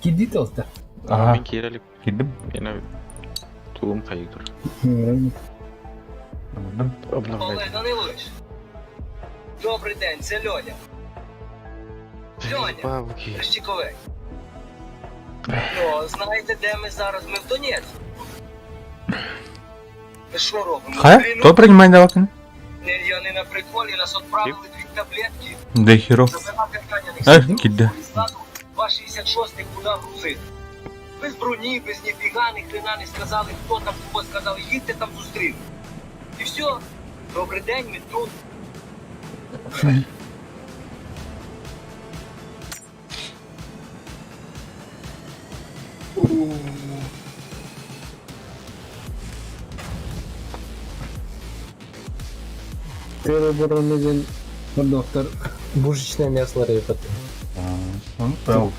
Кирдии тоҕуста. Аха. Мин киирэ илик. Киирдим. Мин тулум хайыыр. Ылдым. Обновлять. Олег Данилович. Добрий день, це Льоня. Льоня, Бабки. Рещиковик. Ну, знаєте, де ми зараз? Ми в Донецьку. Ми що робимо? Хайа? Блін, Кто принимает давакын? не, я не на приколі, нас відправили дві таблетки. Да херов. Забирати ранених Э, кида. Ззаду 2,66 куди грузити. Без броні, без ніфіга, ні хрена не сказали, хто там кого сказали, їдьте там зустріли. І все. Добрий день, ми тут. Тероборонеген доктор пушечное мясо репет. Он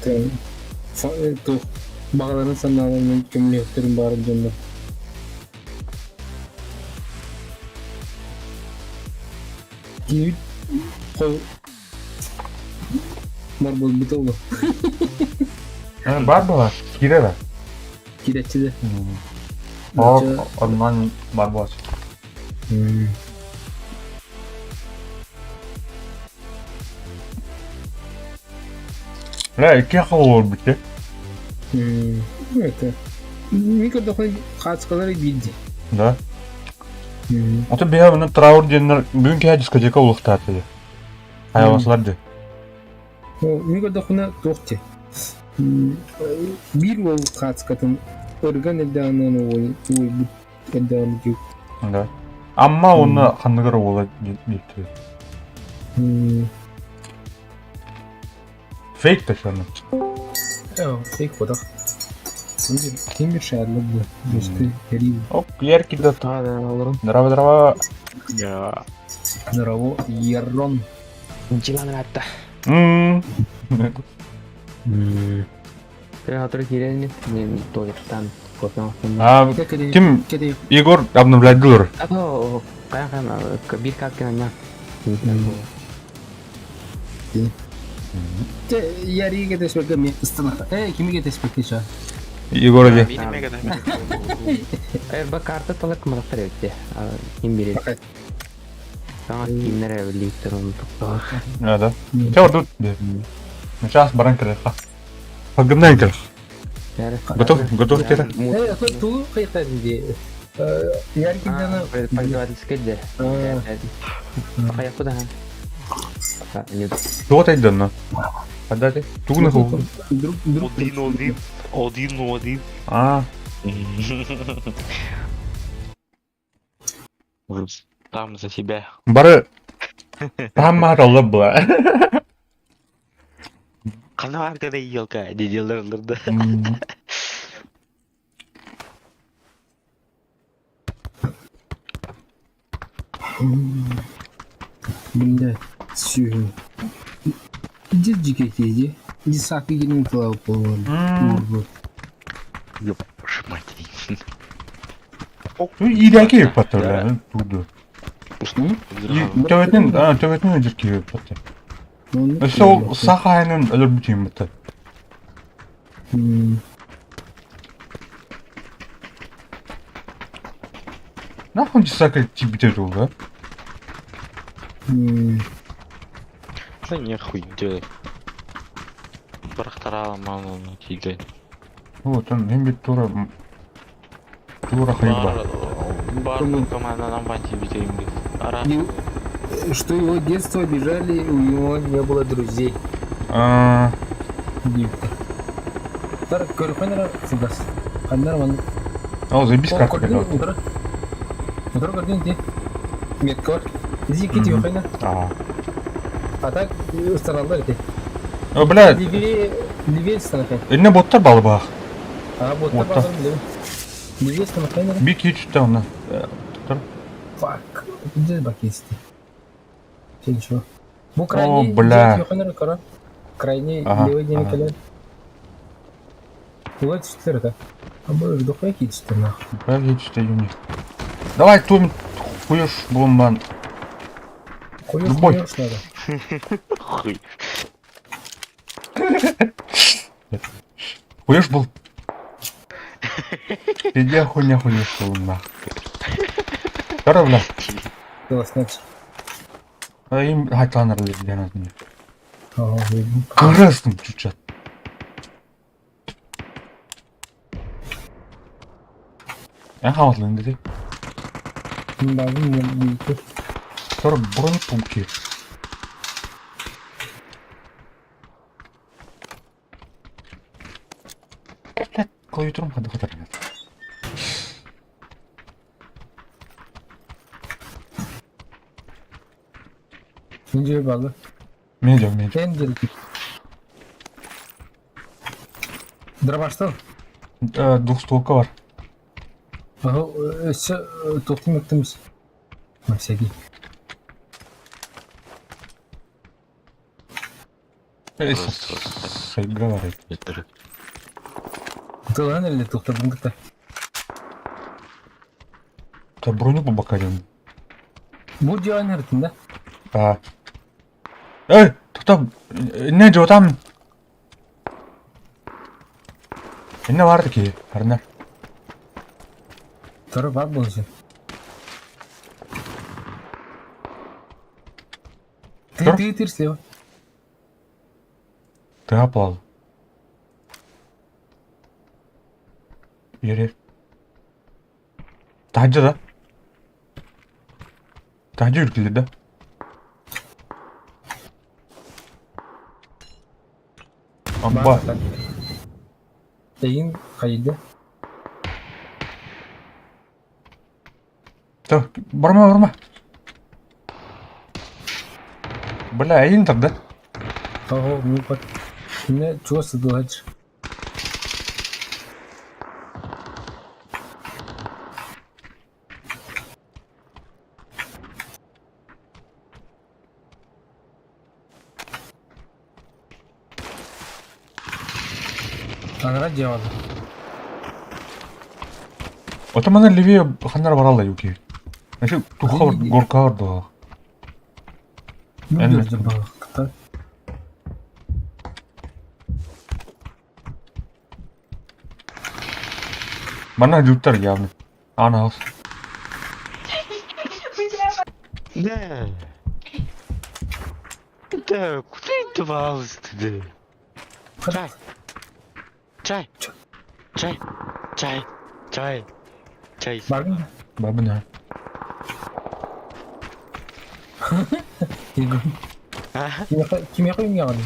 Тух бағаларын санааларын көмлектерин барын дьоннор. Киит қол бар болбут олу. Бар была. Кире да. Киречи О, онлайн бар была. Бля, икки холор бите. Это. Мен көрдөхөн хаацкалары биирди. Да. Ото биһэ мына траур диэннэр бүгүн киһэ дискотека улуохтаата дии. Хайаласылар дии. Мен көрдөхүнэ туох дии. Биир уол хаацкатын ырган эрдэҕинэн уойбут эрдэҕинэ дии. Да. Амма уонна ханныгар уола диэбиттэр. Фейк да шаны. Фейк бодох. Ким шарлы бу? Өстө кэрии. Оп, яркий да. Алырым. Здорово, здорово. Я. Здорово, Ерон. Джилан ратта. М. Креатор кирелни, мен туалеттан кофе алып. А, ким Егор обновлять дылыр. А то каян каян бир каткан ня. Яриге теспекке мен ыстынаха. Э, кимиге теспекке ша? Егор иди. Мин эмеге да. Э, ба карта талак мактар эбитте. Ким билет. Саңа кимнер эбиликтер оны туктаа. А, да. Чё тут? Сейчас баран кэлэх. Погнали кэлэх. Готов, готов теперь? Э, тулу кыйкадын ди. Яркиданы Пользовательский де. Каяку да. Туга тайданна? Подати. Тугуна ху. Друг друг. Один один. Один один. А, Там за себя. бары там аралы была. Хана аркада елка диделерлерді. Бля, сүйін. Иди дикетеди. Иди сакы генен тылау болар. Ёп, мать. Ну, ирэки паттар, туду. Төбөтүн, төбөтүн өдүрки паттар. Өссө ол саха айнын өлөр бүтейін бітті. Нахуй дисака тибите жол, да? Да нехуй делать. Барахтарала маму тиге. Вот он, им бит тура тура хайба. Бар команданан бати битейм Ара. Что его детство обижали, у него не было друзей. А, Тар көрхөнөр фугас. Ханнар ван. О, заебись карта когда. Утро көрдүн ти. Метка бар. Иди кити хойна. А. А так устаралдар ти. О, бля, Левее, левее станахай. инне боттар балыбах. А, вот Вот там левее. Левее станахай. Бик ичте оны. Фак. Где бакисти? Все ничего. Бу крайний. О, бля. Крайний Ага, левый день ага. колен. Вот четверка. А будешь духовки четыре нахуй. Бля, ичте юни. Давай, тум, хуешь, блумбан. Хуёж, Любой. хуёж надо. Хуй. Хуешь был? Иди хуйня хуешь нах. Здорово, бля. Классно. А им хатанар для Красным чуть-чуть. Эн хааллын dedi. Sonra бронь пумки. Блядь, клавиатурам хады хатар. Инжир балы. Мен жок, мен жок. Энджел. Дробаштан. Двухстволка бар. Ага, өссө туохтун өттүмүс. На всякий. Сайга бар. Тылан эле туохтардын кытта. Та броню по бокалям. Бу диан эртин да. А. Эй, тоқтап, не жотам. Инне барды ки, арнар. Торы бар болсун. Ты Тор? ты ты слева. Ты апал. Ере. Тахжа да. Тахжа үркілді да. Амба. Эйин хайда. Так, барма, барма. Бля, әйін да. Ого, ну пат. Не чего сыдылач. Анара делала. Отамана левее ханнар баралла юки. Значит, туха бар, горка бар да. Ну, Эмне? держи было. Мана жуттар явно. Ана хос. Да. Да, куда ты девался ты? Чай. Чай. Чай. Чай. Чай. Чай. Баргын. Бабына. Кимге кимге коймаган?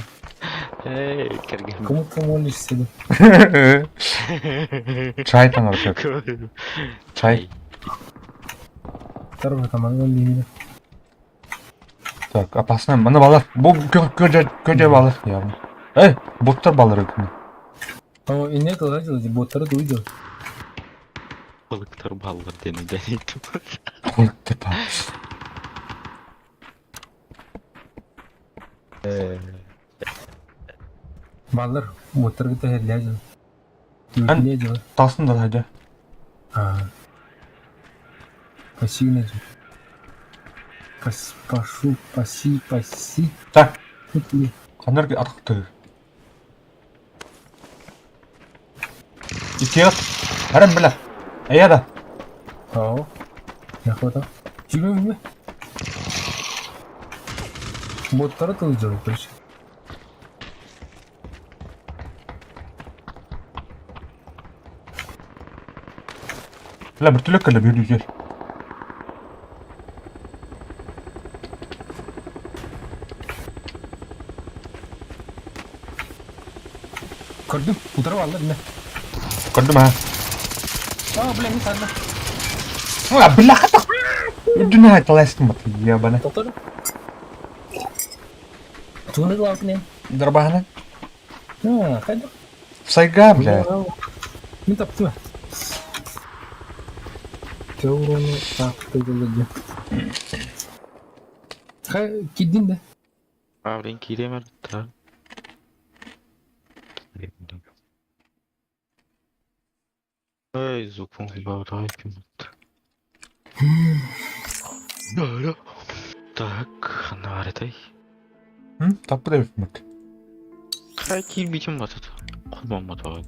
Эй, кирген. Кому ты молишься? Чай там вообще. Чай. Тарба тамагын дейм. Так, опасно. Мана балар. Бу көже көже балар явно. Эй, боттар балар өкүнү. О, и нет, лазил, боттары да увидел. Балыктар баллар дени дени. Типа. Баллар, боттары да лазил. Ан- Лазил. Тасын да хажа. А. Пассивный. Пас, пашу, паси, паси. Так, Тут ли? ханнар атыкты. Икеат. Харам бля. Аяда. Ау. Я хватал. Тебе мне? Боттары да увидел, короче. Бля, биртүлөк эле бир жүзөр. Көрдүм, ударып алды, не? Көрдүм ha. А, бля, не садна. А, бля, хата. Үдүнө айталайсың бат. Ебана. Токтор. Туны лапны. Дарбахана. А, хайда. Сайга, бля. Мен таптым. Теурону тапты деді. Хай, кидин да. Аврин киремер да. Эй, зукун барай Так, ханна барытай. Таппы да бит. Хай кирбитим батат. Кулман батат.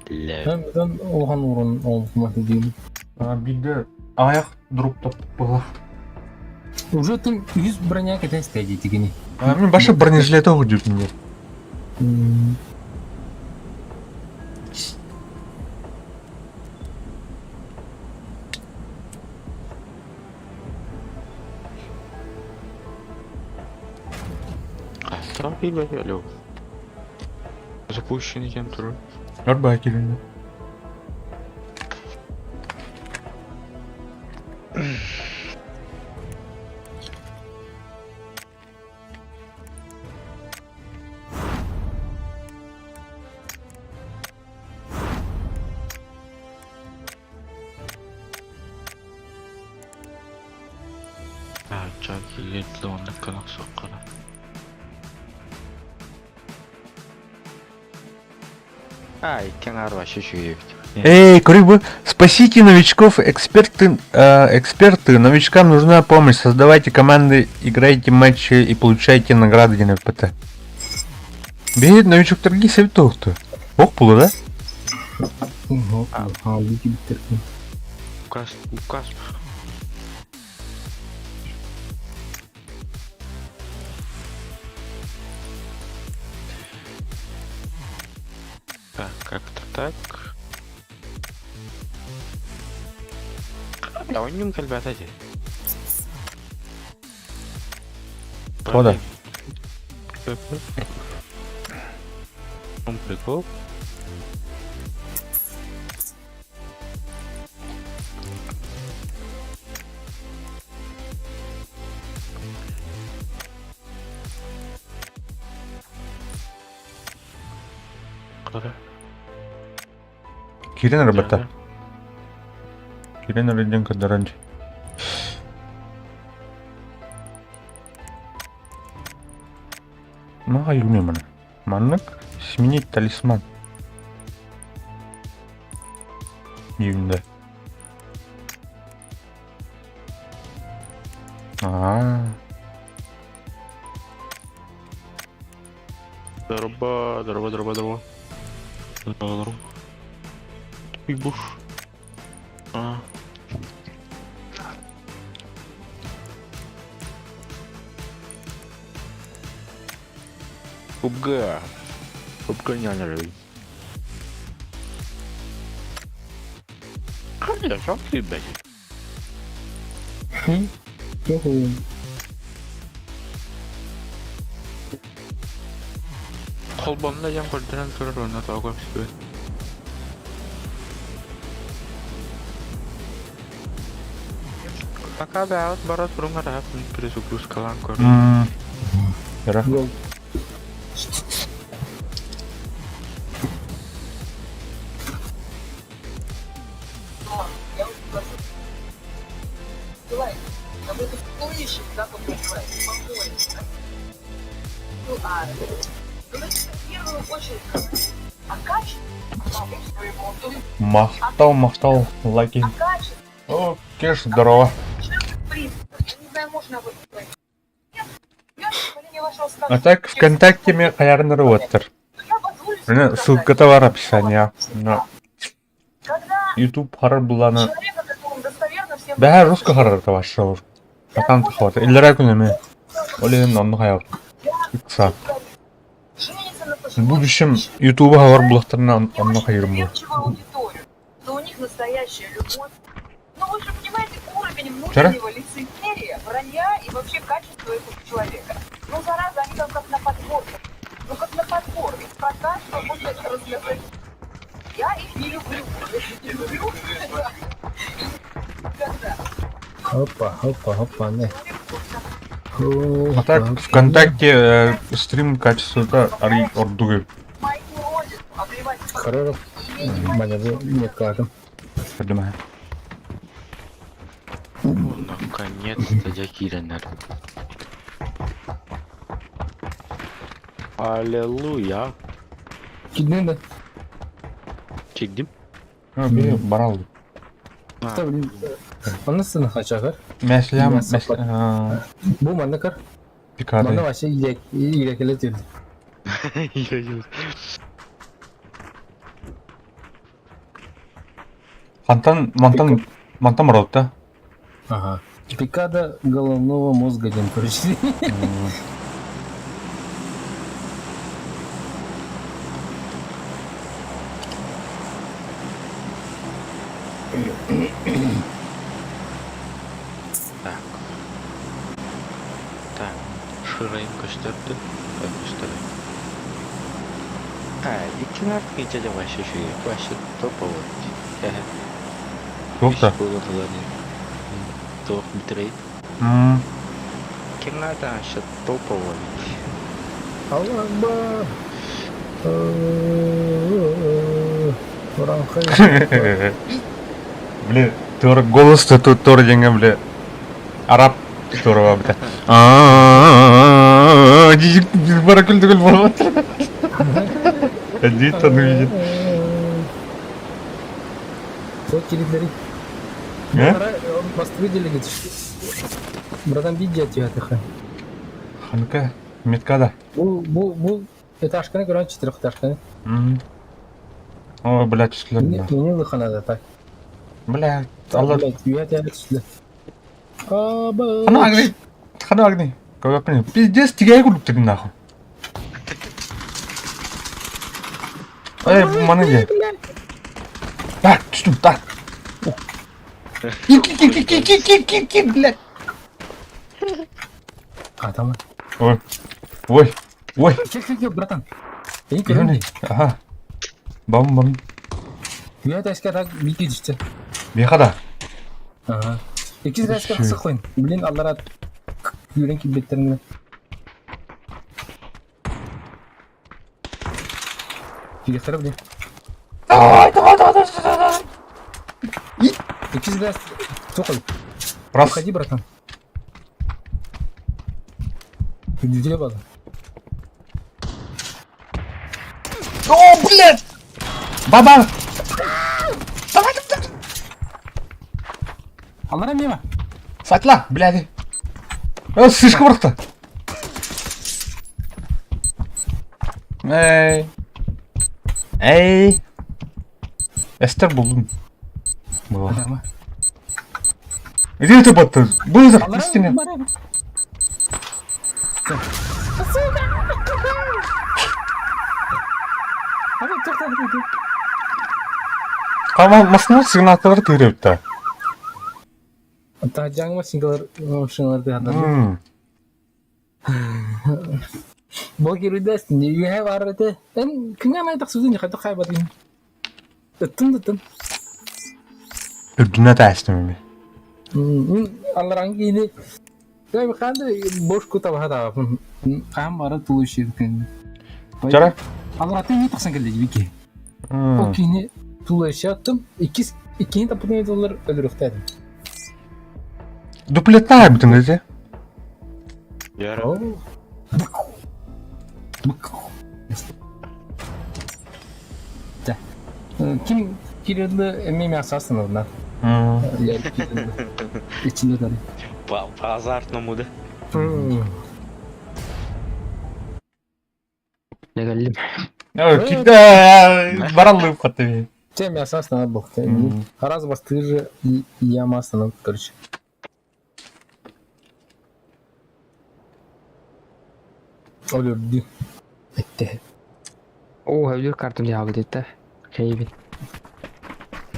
Мен улахан уурун оҥостуммат диибин. Биирдэ аҕыйах дроп таппыла. Уже ты үһүс броня кэтэн истээдиитигини. Мин баша бронежилет оҕудьутун диэн. Запущенный кем турар. Арбаа килинне. Эй, Крыбы, спасите новичков, эксперты, эксперты, новичкам нужна помощь, создавайте команды, играйте матчи и получайте награды НФПТ. Биһи новичоктарга сэп туохту. Ох буолуо да? Хаалыы кибиттэрбин. Указ, указ. Так, как-то так. Да, он не ребята, эти. Кода. Он прикол. Киирэн эрэ Киирэн эрэ диэн көрдөрөн Маҕа юнеманы. Маннык сменить талисман. Диибин Аа. Дороба, дороба, дороба, дороба. Дороба, дороба. Буш. А. УБГ. УБГ не Хорошо, ты, блядь. Холбонно диэн көрдөрөн турар уонна тоҕо көрсүбэт. Пока бэйэҕит бара туруҥ эрэ перезагрузкалаан көр. Эрэ. Махтал, махтал, лайки. О, Кеш, здорово. А так ВКонтакте мен хайарыныр уоттар. Ссылката бар описание. Но YouTube харар буланы. Бэһэ руско харар тавашшаур. Сатан тахвата. Иллера күнеме. Ол онну хаяр. Икса. В будущем YouTube халар булахтарына онну хайырым бу. Вчера? Лицемерия, вранья и вообще качество этого человека. Ну, зараза, они там как на подборках. Ну, как на подбор. Ведь про каждого можно рассказать. Я их не люблю. Не люблю. Когда? Опа, опа, опа, не. А так ВКонтакте стрим качествота ари ордугы. Мою родину обливать Хорошо. Маня, не кажем. Понимаю. Наконец-то я киирэннэр. Аллилуйя. Киднен да. Чигдим. Барал. Анасını хачагар. Мәслям, Мясо Бу манна кар. Пикады. Манна вообще ирекеле тирди. Хантан мантан мантан баралта? Ага. Пикада головного мозга диэн короче. Так. Так. Шырайым көстөрдү. Көстөрү. А, икки дядя вообще еще вообще топовый. Туох да? Туох битрейт. Кем надо вообще топовый. Алла Ураңхай. Бля, тор голос тут тор деньги, бля. Араб здорово, бля. Баракүл түгел болот. Әдейі тану видит. Вот килитлери. Москвы делегат. Братан, видео тихо. Ханка, меткада. Бу, бу, бу этажканы көрөн четырехэтажканы. Ой, блядь, түстүлөр. Мени лыханада так. Бля, алла. Блядь, үйәт түстүлөр. Хана агни. Хана агни. Кого Пиздец, тигәй күлүп тегин нахуй. Эй, маны де. Так, түстүм, так. Кир, кир, кир, кир, кир, кир, кир, кир, блядь. А, там. Ой. Ой. Ой. Кел, кел, кел, братан. Эй, көрүн. Ага. Бам, бам. Үйәт әскер так бики түстү. Бияқада. Ага. Иккис әскер қысық қойын. Блин, аллара күйрен килбеттерин. Килехтер блин. Давай, давай, давай, давай, давай. Иккис әскер тоқыл. Раз. Уходи, братан. Дүдүле бала. О, блядь! Баба! Давай, давай, давай. Аллара мема. Сатла, блядь. Э, слишком просто. Эй. Эй. Эстер булдум. Была. Иди ты баттыр. Быстро, истине. Кама масына сигнаталар тыырыпта. Таһдьааҥҥа массыыналар машиналар тыаһаллар. Бу кирбидэс үөһэ баар этэ. Эн күҥҥэ анаай тахсыбытын хайдах хаайбатыгын? Ыттын да ыттын. Үрдүнэ таастым эми. Аллараҥҥы киһини хаан да бошку табаһа табаппын. Хаан бары тулуйшыгын. Чара? Аллараттан не тахсан кэллэ дии Ол киһини тулуйшы аттым. Иккис иккиһин таппытын доллар өлөрүөхтээдим. Дуплеттаа бүтүн эти. Яра. Ким кирилли эмиэ мясо астынабына. Ичинде тары. По, по азартному, да? Легаллим. Бараллы хатты. Те мясо астынап был. Раз бастыжы яма астынап, короче. Өлөрдү. Этте. О, өлөр картым дьаабыт дetta. Хейбин.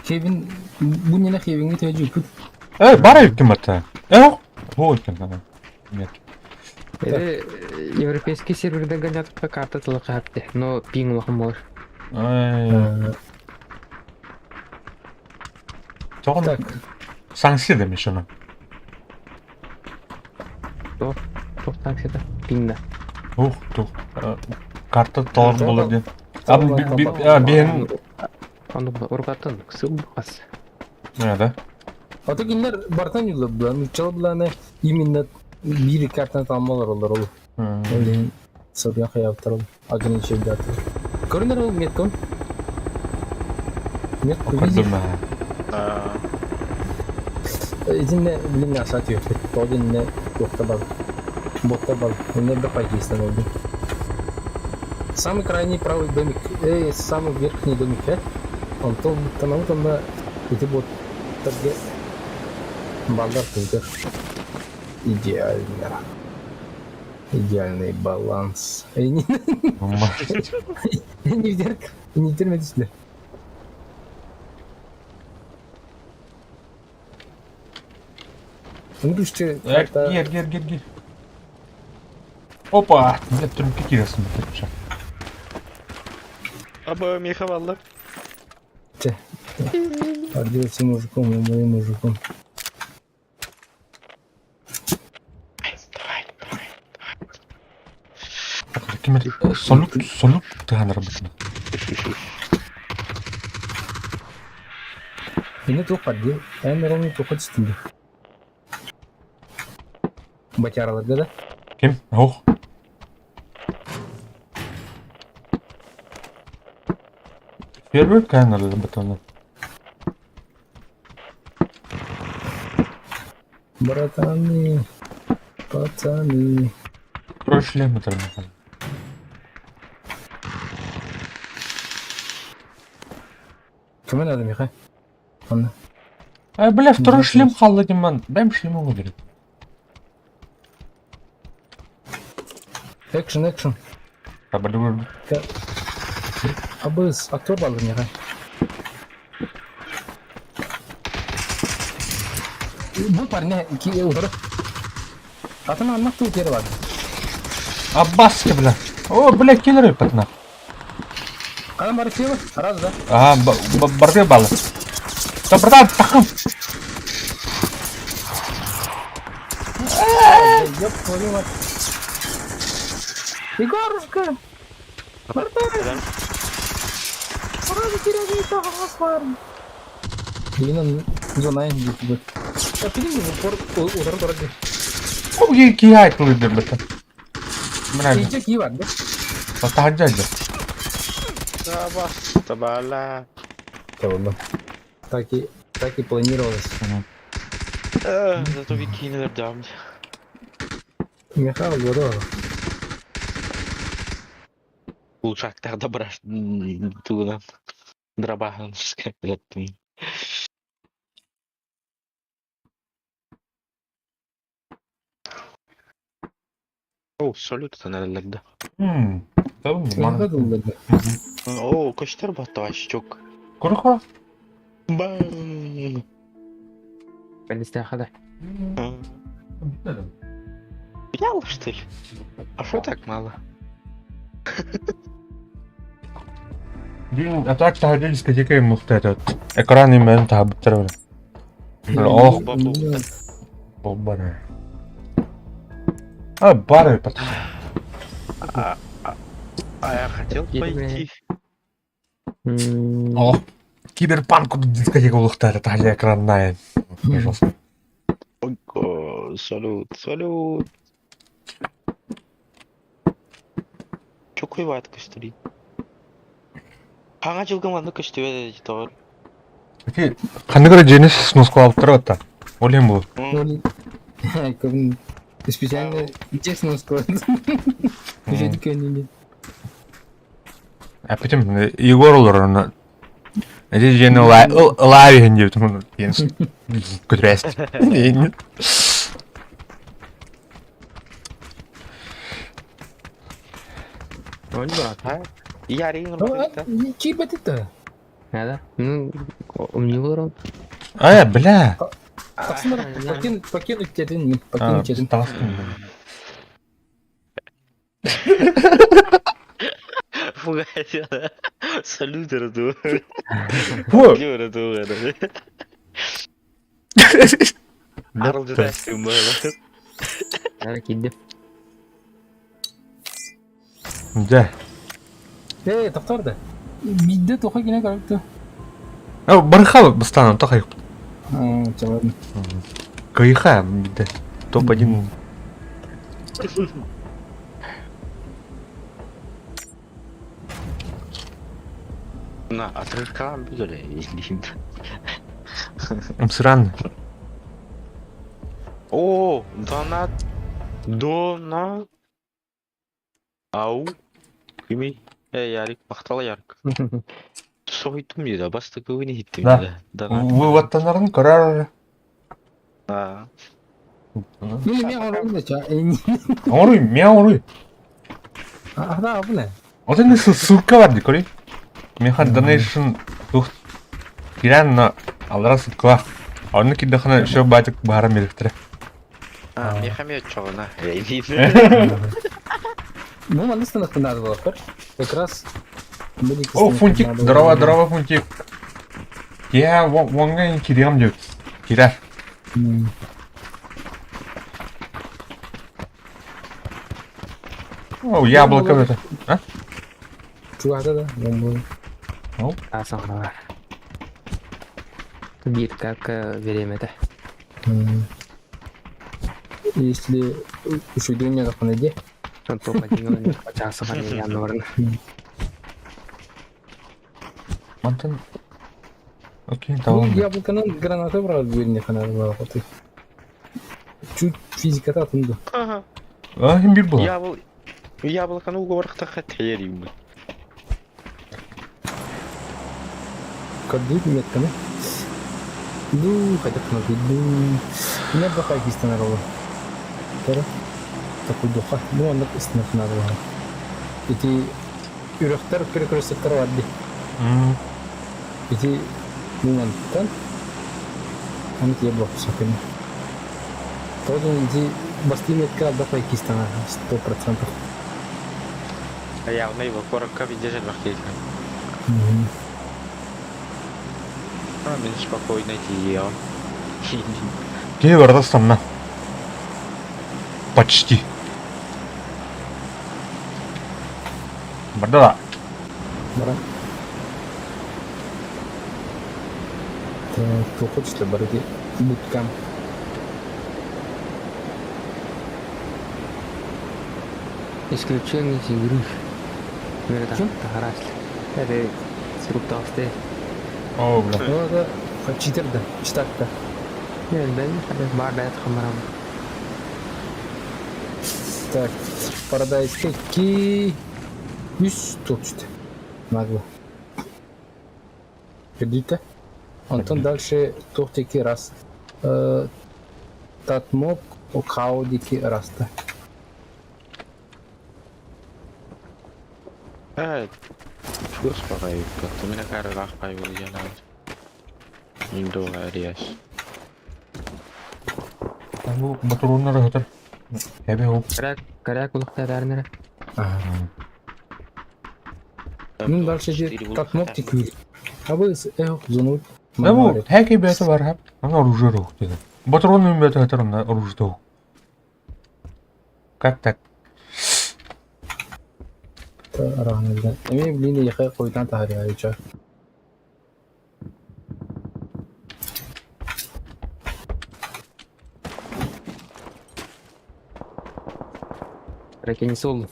Хевин, бу нene хевинге төжү пут. Эй, бара юккин батта. Э, о, екен. Нет. Это европейский серверден гонятка карта тылы хапты, но пинг улахан болар. Эй. Тоҕон Так. санкция демеш оны. Туох санкцията? Пингда. Ух, тух. Карта толор болар диэн. А, биэн... Ону ургатын кысыл бухас. Да. Ото кинилэр бартан юлла нуччала буланы именно биир картаны талмалар олар ол. Ол сорьян хаябыттар ол. Ограничение Көрүнөр ол меткон. Метку видишь? Көрдүм. Итинне билим мясо түйөппүт. Тоҕо туохта бар. Ботта бар. Инне бір пайкейстен oldu. Самый крайний правый домик, самый верхний домик, э? Он то тамам тонда Ити боттарга баллар кырдьар. Идеально. Идеальный баланс. Не термедислер. Гер, гер, гер, гер. Опа! Бля, трубки киирсэн битэрчэ. Аба миэхэ баллар. Чэ. Отделаться мужиком, и моим мужиком. Ким салют, салют тыһанарбытын. Ini туох баар Эн ровно туохха түстүн Батяраларга да? Ким? Ох. Сервер камеры батона. Братаны, пацаны. Прошли мы там. Кому надо, Михай? Анна. А, бля, второй шлем халладиман. Дай им шлем выиграть. Экшен, экшен. А, бля, Абыс, актер баллы, Михай. Бу парня утары. Атын аннак туу тери бар. Аббаска, бля. О, бля, киллеры патна. Кана бар сева? Раз, да. Ага, барбе баллы. Да, братан, тахым. Ёб твою мать. Егорушка! Братан! Ура, Блин, зона не А ты не упор удар дорогой. О, кияй кылыдыр бата. Бля, Иди кива, да? Тахаджа. Таба, табала. Так и планировалось. Зато викинер дам. Михаил Гуров. Улучшактар добра туна. Дробахан блядь. О, салют, да. Нормально. О, көстөр баттавашчук. Курха? Бам. Бэлистээхэ да. Мало, что ли? А что так мало? Блин, а так таһырдьа дискотека мухта этот. Экран имен таһабыттар Ох, бара. А, бары пат. А я хотел пойти. Ох, киберпанк дискотека улухта это таһырдьа экранная. Пожалуйста. Ого, салют, салют. Чё куйват көстүрүй? Хаңа жылгы манны көстүбөт тоҕор. Ити ханныгара Genesis мускул алып та. Олем бу. Специально тесно склад. А потом Егор олор Эти жени лави деп көтүрәс. Ярин. Чип это? Да. Ну, у него А, бля. Покинуть, покинуть один, покинуть один. Фугатина. Салют, раду. Фу. Раду, кидди. Да. Эй, тоқтар да. Бидде тоқа келе каракты. А, бархал бастан тохай. А, ладно. Кайха, бидде. Топ-1. На, отрывкам биле. Мсран. О, донат. Донат. Ау. Кими? Эй, Ярик, мактала Ярик. Соһуйдум дии бастакыбын иһиттим Да. да. Дана. Выводтанарын көрөр. Аа. Ну, мен оруй да ча. Оруй, мен оруй. Ага, бу не? Вот это ссылка бар ди, көрей. Меха donation тух киран на аллара ссылка. Онны кидахана еще батик баһара мелихтре. Аа, меха ме чоҕуна. Ну, манна станахты надо было, Как раз О, фунтик, здорово, здорово, фунтик. Я вонга кирям деп. Кирер. О, яблоко это. А? Чугата да, Асаҥалар. Биир как бириэмэтэ. Если үчүгэй не де. Онтон чаасыгар янныбарын. Мантан. Окей, Ну, талон. яблоконан граната брал не хана была ты. Чуть физика тунду. Ага. А, им бир была. Ябл... Яблокону уговорахтаха тейриммин. Кадут метканы. Ду, хотя бы ду. Не бахай кистанарова. Тара. Такой духа. Ну, он надо было. Эти үрөхтөр перекрестектер бар ди. Ити мумантан. Аны тие блок сакын. Тоже ити басты метка алда кистана 100%. Явно его коротко видишь, бахтейка. А, мен спокойно тиео. Кей барда Почти. Барда да. Бара. Так, кто хочет, барыги буткам. Исключение из игры. Чем? Это сруктавсты. О, бля. Ну, это читер да, читак-то. Бар да хамарам. Так, Paradise Ки үс точт. Нагло. Кредита. Онтон дальше тохтеки раз. Татмок окаудики раста. Э, чугас багай Меня карарах пайвыл Индо ариас. Бу батуроннар хатар. Эбе хоп. Коряк, коряк улахта дарнера. Ага. Ну, дальше же Татмок тикүр. А вы эх зону. Да бу хәки бәте бар хәп. Ана оружие рух диде. Батуронның бәте хатар анда оружие тух. Как так? Рахмет. Эми блин яхай койтан тахаря Ракенисол.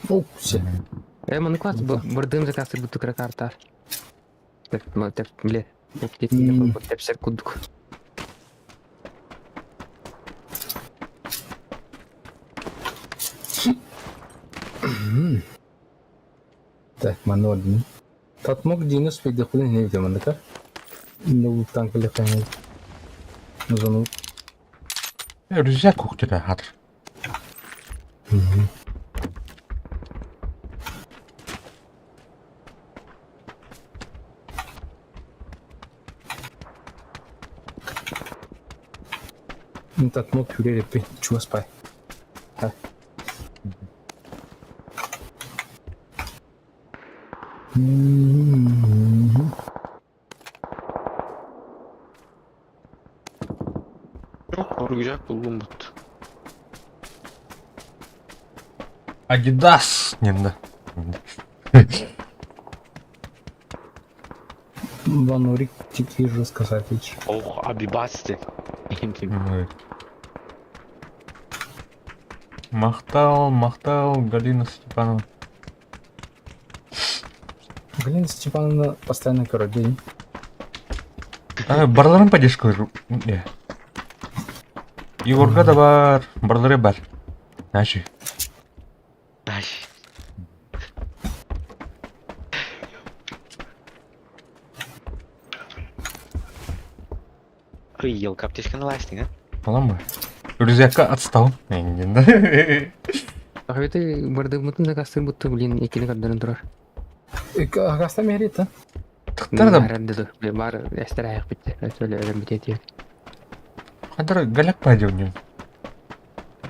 О, все. Маны класс бырдым заказ буту кракарта. Так, так, бле. Тепсер кудук. Так, манордин. Татмок динус пейдехулин не видел мандaka. Ну, танк лехай. Зону. Рюкзак көктеді хатыр. Татмок күререппи чуаспай. Ха. Рюкзак булгум бут. Адидас. Ненда. Ванурик тики жестко сатич. Ох, абибасты. Махтал, махтал, Галина Степанова. Галина Степановна постоянно короче. А, барларын поддержка. Не. Егорга да бар, барлары бар. Наши. Ай. Елка аптечканы ластиҥ, а? Аламы. Рюкзакка отстал. Ахветы бардыммытын да кастырбытты, блин, иккини көрдөрөн турар. Хаста мэрит, Тыктар да Арендеду, блин, бар эстер битте. Өтөлө өлөн битетиэ. Хандар галяк пойдем.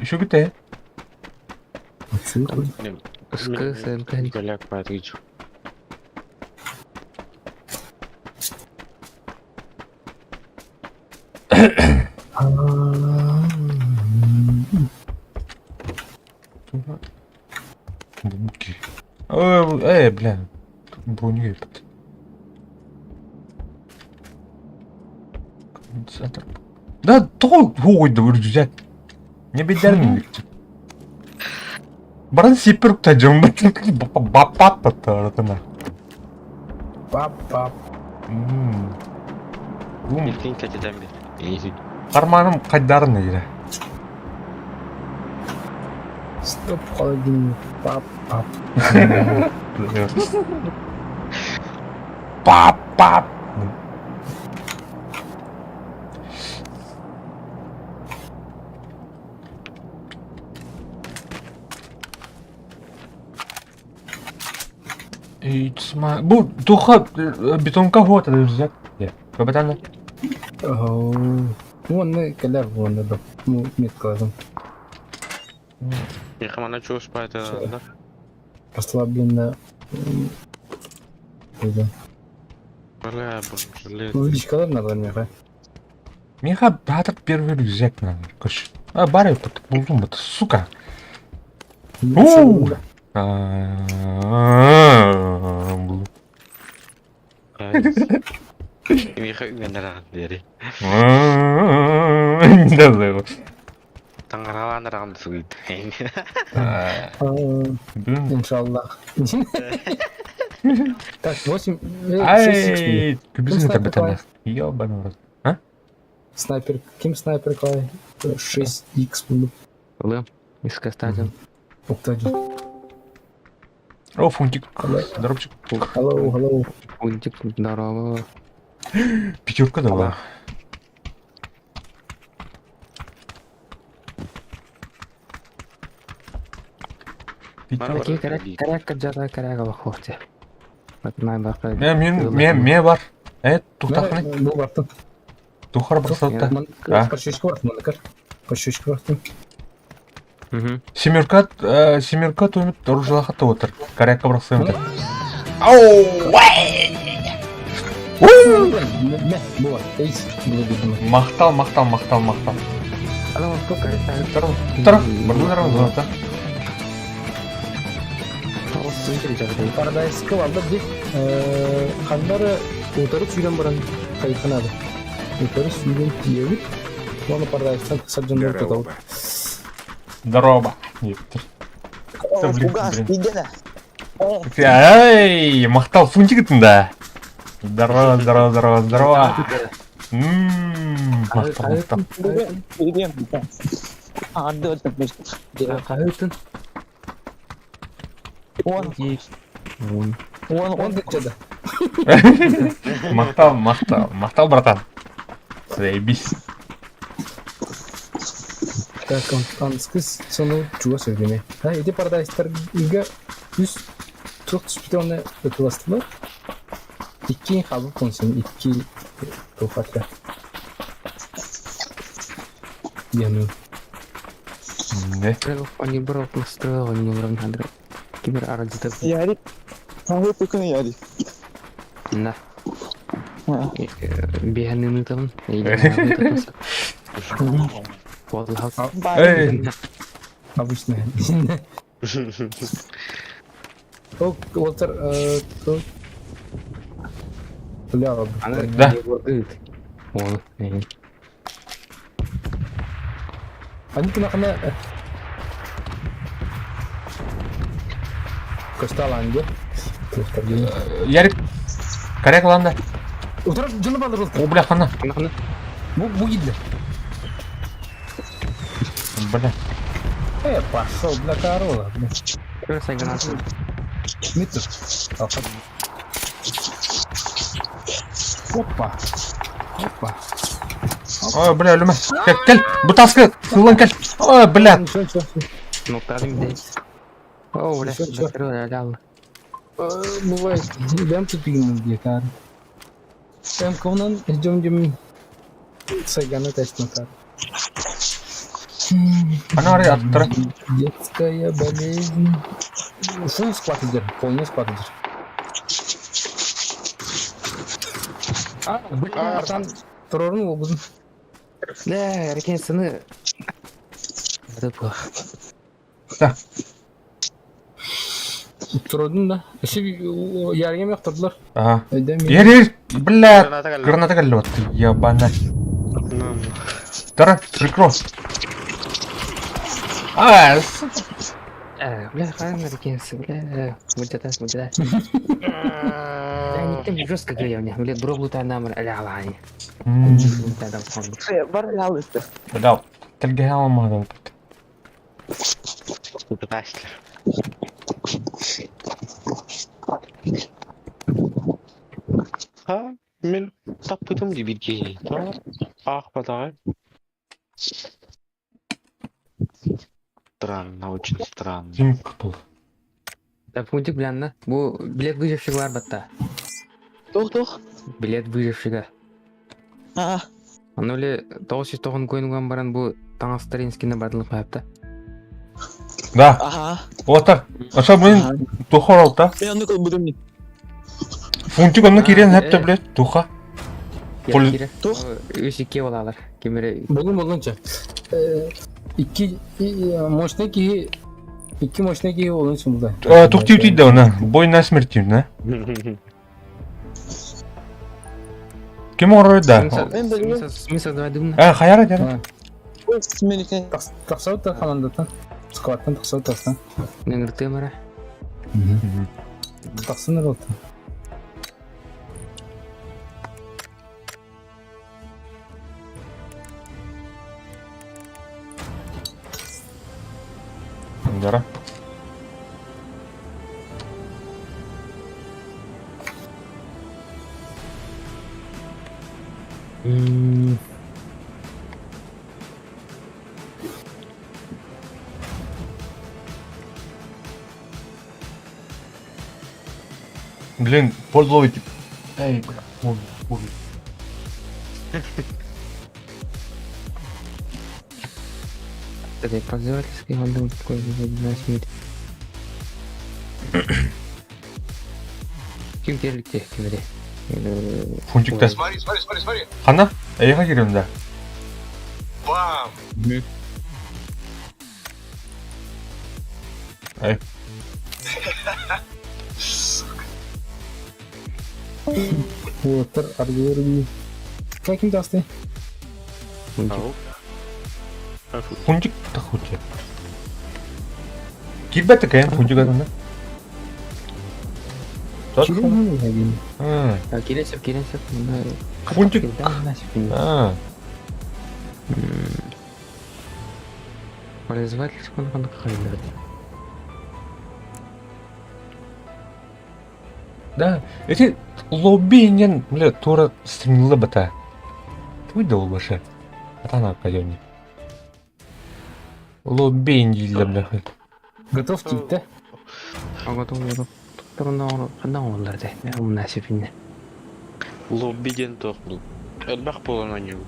Еще где? Ыскы сымкын. Голяк патрич. Буки. Эй, бля. Броню этот. Конденсатор. Да, то ой, да рюкзак. Не бедермин. Баран сипер тажым баппаттарытына. Пап-пап. Илтин кэтитэн бит. Карманым кайдарын ире. Стоп, холодильник. Пап-пап. Пап-пап. Бу туха бетонка вот рюкзак. Капитан. Уонна кэлэр уонна да меткалатым. Миха чуус паата. Расслабленно. Бля, бля. Ну, личкалар надо меха. Миха баатыр первый рюкзак надо. Короче. А, бары булдум вот, сука. Миха үгэннэр диэри. Да, Таҥаралаан сугуйт. Иншаллах. Так, 8... Ай, күбүсүн табытана. Ёбаный рот. А? Снайпер, ким снайпер клай? 6х буду. Лым, искастаден. Октаджи. О, фунтик. Здоровчик. Hello, hello. Фунтик, здорово. Пятерка дала. Такие коряк жата коряк алахохте. Мен мен мен бар. Э, тухтахны. Бу бартым. Тухар барсатта. Пощечка бартым, мандакар. Пощечка бартым. Семерка, семерка төмөт оружалахатта отыр. Корякка барсам. Ау! Махтал, махтал, махтал, махтал. Тұр, бұрын тұр, Парадайс кылалды ди. Хандары утары сүйден баран кайханады. Утары сүйден тиебит. Оны Парадайстан саджандар тотал. Здорово. Эй, махтал фунтик да. Здорово, здорово, здорово, здорово. Махтал, махтал. Он. Он, он где-то. Махтал, махтал, махтал, братан. Заебись. Так, он, он скыс сону чуга сөйлеме. Ha, иди Парадайстарга үс тух түспүтэ ытыластылар. Икки хабы консун, икки тухатра. Яну. Не. Они брок настроил, они брок надо. Кибер арадитов. Ярик. А вы только Ярик. Да. Беганыны там. Эй. Обычно. О, Уолтер, Бля, Да. Он. Они кунахана Косталанге. Ярик. Коряк ланда. Утра жыны балыр О, бля, хана. Бу бу гидли. Бля. Пошел, бля, корова. Метр. Опа. Опа. Ой, бля, өлүмэ. Кэл, кэл, бу таска сыллан кэл. Ой, бля. Все, все, все. Нуктадым дей. О, бля, Всё, всё. закрыл, лял. Бывает, дам тут пигмент гитар. М-ковнан ждем дем Сайгана тест Ана арай аттара. Детская болезнь. Фул склад идет, полный склад идет. А, блин, там Трорун обузун. Да, рекенсыны. Это плохо. Да. Трорун да. Еще яргем яктырдылар. Ага. Өйдөн Ер, ер, бля. Граната кэллэ. Граната кэллэ вот, ебана. Тара, прикро. А, сука. Бля, хайна рекенсы, бля. Мультата, мультата. Да, не там жестко говорю мне. Бля, броблута намар, аля алани. Бар лалысты. Бля, тэлгэһэ алмаһын. Ха, мен таппытым дии биир киһи. Аахпатаҕай. Странно, очень странно. Ким был? Да, пунктик, бля, на. Бу билет выжившего бар батта. Тух-тух. Билет выжившего. Аа. Аны эле 990 коин баран бу таҥастаринскини бардылык байапта. Да, Аха. вот так. А что, блин, туха оралта? Мен онну кылбытым дии. Фунтик онно киирэн А, хэптэ, блядь, туха. Пол- Тух. Үс икки болалар. Кимере Болун болунча. Икки мощный киһи икки мощный киһи олун сумда. Тухти утить да, она. Бой на смерть, да? Ким орой да? Смысл давай думна. Э, хаяра дядя. Мен Тахсаут командаттан. Скваттан тахсаут тастан. Неңиртемара. Тахсын болду. Дара. Блин, пользователь. Эй, бля, ой, ой. Это пользовательский он такой на смерть. Ким келикте кимере. Фунтик да. Смотри, смотри, смотри, смотри. Хана? Эйха кирем да. Бам! Эй. Сука. Уоттар аргылар Каким тасты? Ау. Фунтик тахуче. Кирбет такая, фунтик это, да? Келесеп, келесеп. Фунтик. А, Пользовательский он хайдер. да. Эти лобби бля, тура стремила бата. Твой да улбаша. Атана кайони. Лобби дииллэр, бля. Готов тип, Ага, готов. Турна олар де. Мунасипинне. Лобби диэн туох бул. Элбэх буолан оонньуу.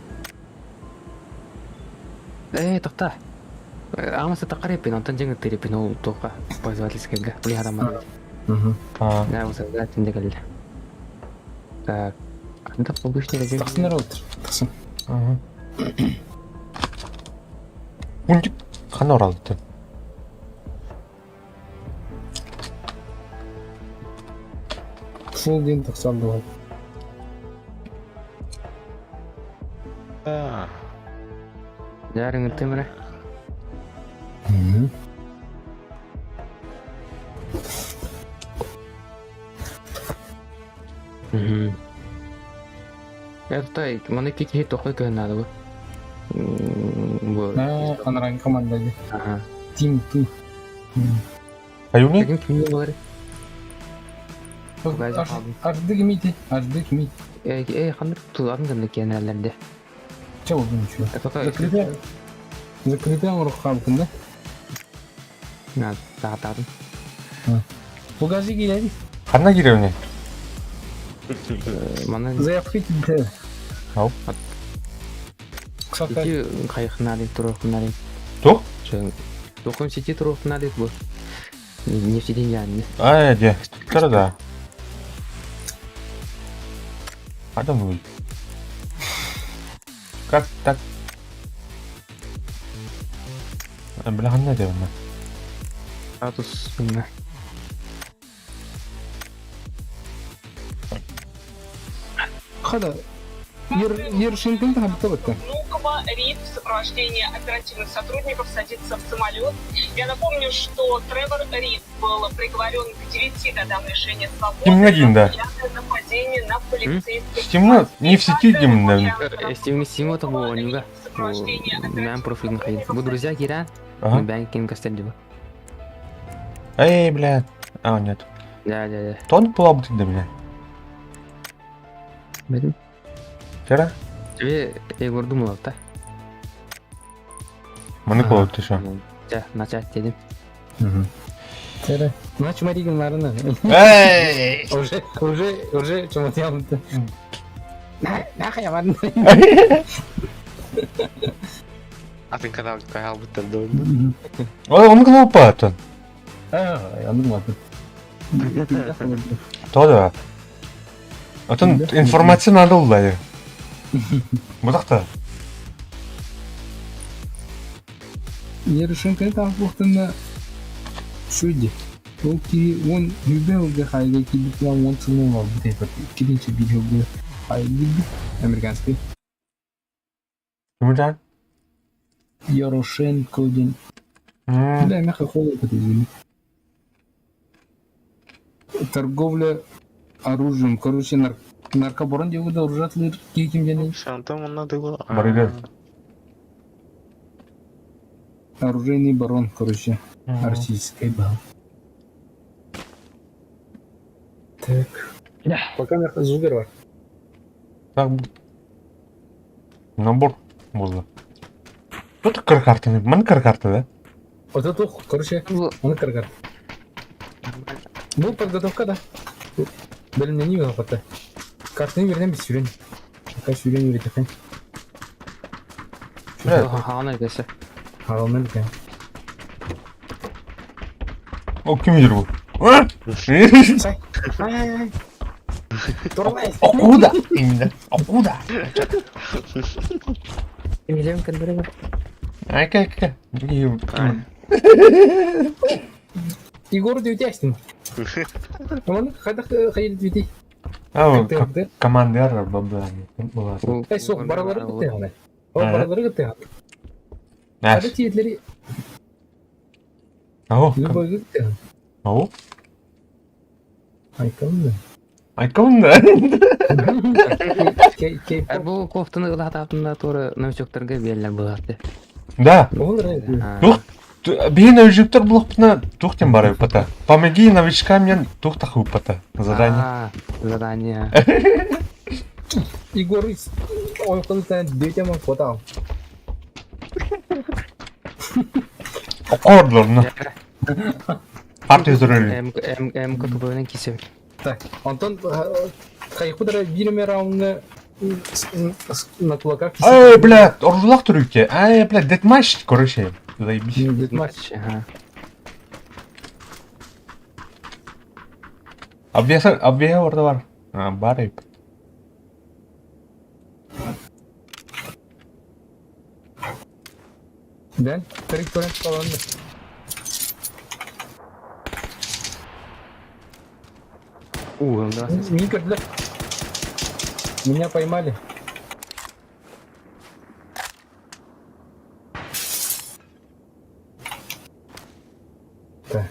Э, тохта. Амасы тақареппин, онтон жеңі тереппин, ол тоқа пользовательский га. Бли адам Угу. А, Да, вот создатель дегелде. Так. Да, обычный режим. Тахсын роутер. Тахсын. ага. Фунтик хана оралды. Фул ден тахсан болады. Аа. Жарың темір. Угу. Угу. Это маны кики тоқой көн надо бы. Бу. А, анран команда. Ага. Тим ту. Аюни? Ким кимне болар? Арды кимити? Арды кимити? Э, э, ханыр туларын да кенәләрдә. Чэ ол ничего. Это Закрытая. Закрытая оҥороххаабытын да? На, таатаатын. Покажи киирэн. Ханна киирэбиний? Манан Заявка киирдэ. Ау. Сака. ити хайыхнаалый туруохнаалый. Туох? Тухум сити туруохнаалый бу. Нефтедин яанны. Ай, дьэ, туттара да. Адам вы. Как так? Бля, ханна дьэ Статус мына. Хада. Ер Ершинкин хабыта бытта. Внуково Рид в сопровождении оперативных сотрудников садится в самолет. Я напомню, что Тревор Рид был приговорен к 9 годам лишения свободы Кимҥэ диин да? за нападение на полицейских. Стимҥэ не в сети дим Стимҥэ Стимҥэ то бу онюга. Мэн профилин хайын. Бу друзья киирэн. Ага. Бэн ким кастер диба. Эй, бля. А, нет. Да, да, да. Тон буолбут да, бля. Бэтим. Вчера? Тебе Егор думал, да? Маны кылып түшө. Чэ, начать дедим. Тере. Наче Маригин нарына. Эй! Уже, уже, уже чуматьям. На, нахай марын. Атын канал хаалбыттар да онно. Ой, оны кылып паатын. А, анымадым. То да. Атын информация надо уллайы. Бутакта. Ершинкин таахпыттына шуди. Ол киһи уон сүүрбэ сылга хаайга киирбит буолан уон сылын олорбут эбит. Иккитинчи биир сылга хаайга киирбит. Американский. Кимжан? Ярошенко диэн. Бля, мягко холод это Торговля оружием. Короче, нар наркобарон диэбит оружие киһи диэн Шантам онно дылы. Барыгар. Оружейный барон, короче. Российский был. Так. Пока мягко зубер бар. Так. Набор болды. Тут кыр картаны. Мын кыр карта, да? Вот это короче, он кыргар. Бу подготовка да. Бэлэмнэнии хата. Картаны берден біз сүрен. Пока сүрен үйретекен. Бля, Хаана кесе. Харалмын екен. О, ким жүр бұл? Сай. Ай ай ай. Турмай. Окуда! Именно. Окуда! Эмилем кендере. Айка, айка. Егор дүйдәстин. Оны қайда қайыр дүйдей. А, командир бабла. Эй, соқ, баралары бітті ғана. О, баралары бітті ғана. Қайда тиетлері Ау. любой бітті. Ау. Айкалын да. Айкалын да. Бу кофтаны ылатаптында тура новичокторга берилер буларды. Да. Тух биһи новичоктор булахпытына тух тем бары пата. Помоги новичкам мен тух тахы пата. Задание. Задание. Егор ойқын детям фото. Окордлор, ну. Партия зурели. М М М кутубынан кисем. Так, Антон, хайхудара биреме раунга на кулаках. Эй, бля, оружулах түрүкте. Эй, бля, дедматч, короче. Заебись. Дедматч. Ага. Абвеса, абвея орда бар. А, бар эп. Да? Траектория колонны. У, да. Мика, Меня поймали. Так.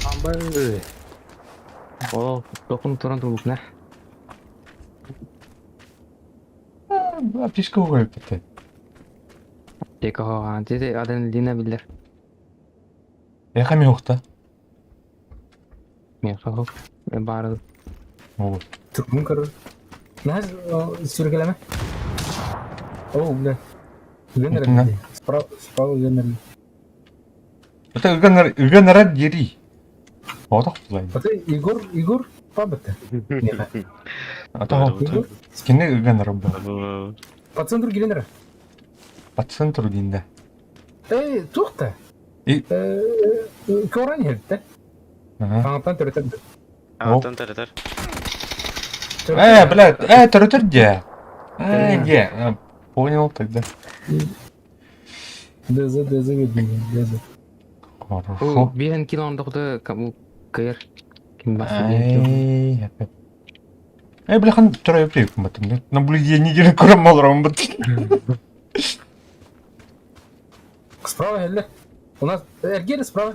Амбай. О, токун туран тулукна. Аптечка угой пата. Текоһоҕаан тити адреналина биллэр. Эхэ миохта. Миэхэ хоп. Баар Вот. Турбун көрөр. Наһаа сүргэлэмэ. О, бля. Ыган эрэр. Справа, справа ыган эрэр. Это ыган ыган эрэр дири. Отох булай. Это Егор, Егор пабыта. Ата кини ыган эрэр бу. По центру киирэн эрэр. По центру диинде. Эй, туох да? И Көрөн иһэлтэ. Аҥаттан төрөтөр. Аҥаттан төрөтөр. Э, блядь, төрөтөр дьэ. Э, дьэ. Понял тогда. ДЗ, ДЗ видно, ДЗ. Хорошо. Биэн кило ондоҕда кыйар. Ким басы биэн кило. Эй, опять. Эй, бляхан, төрөйүп баттым. Наблюдение деле көрөм олором бут. Справа или? У нас Эргери справа.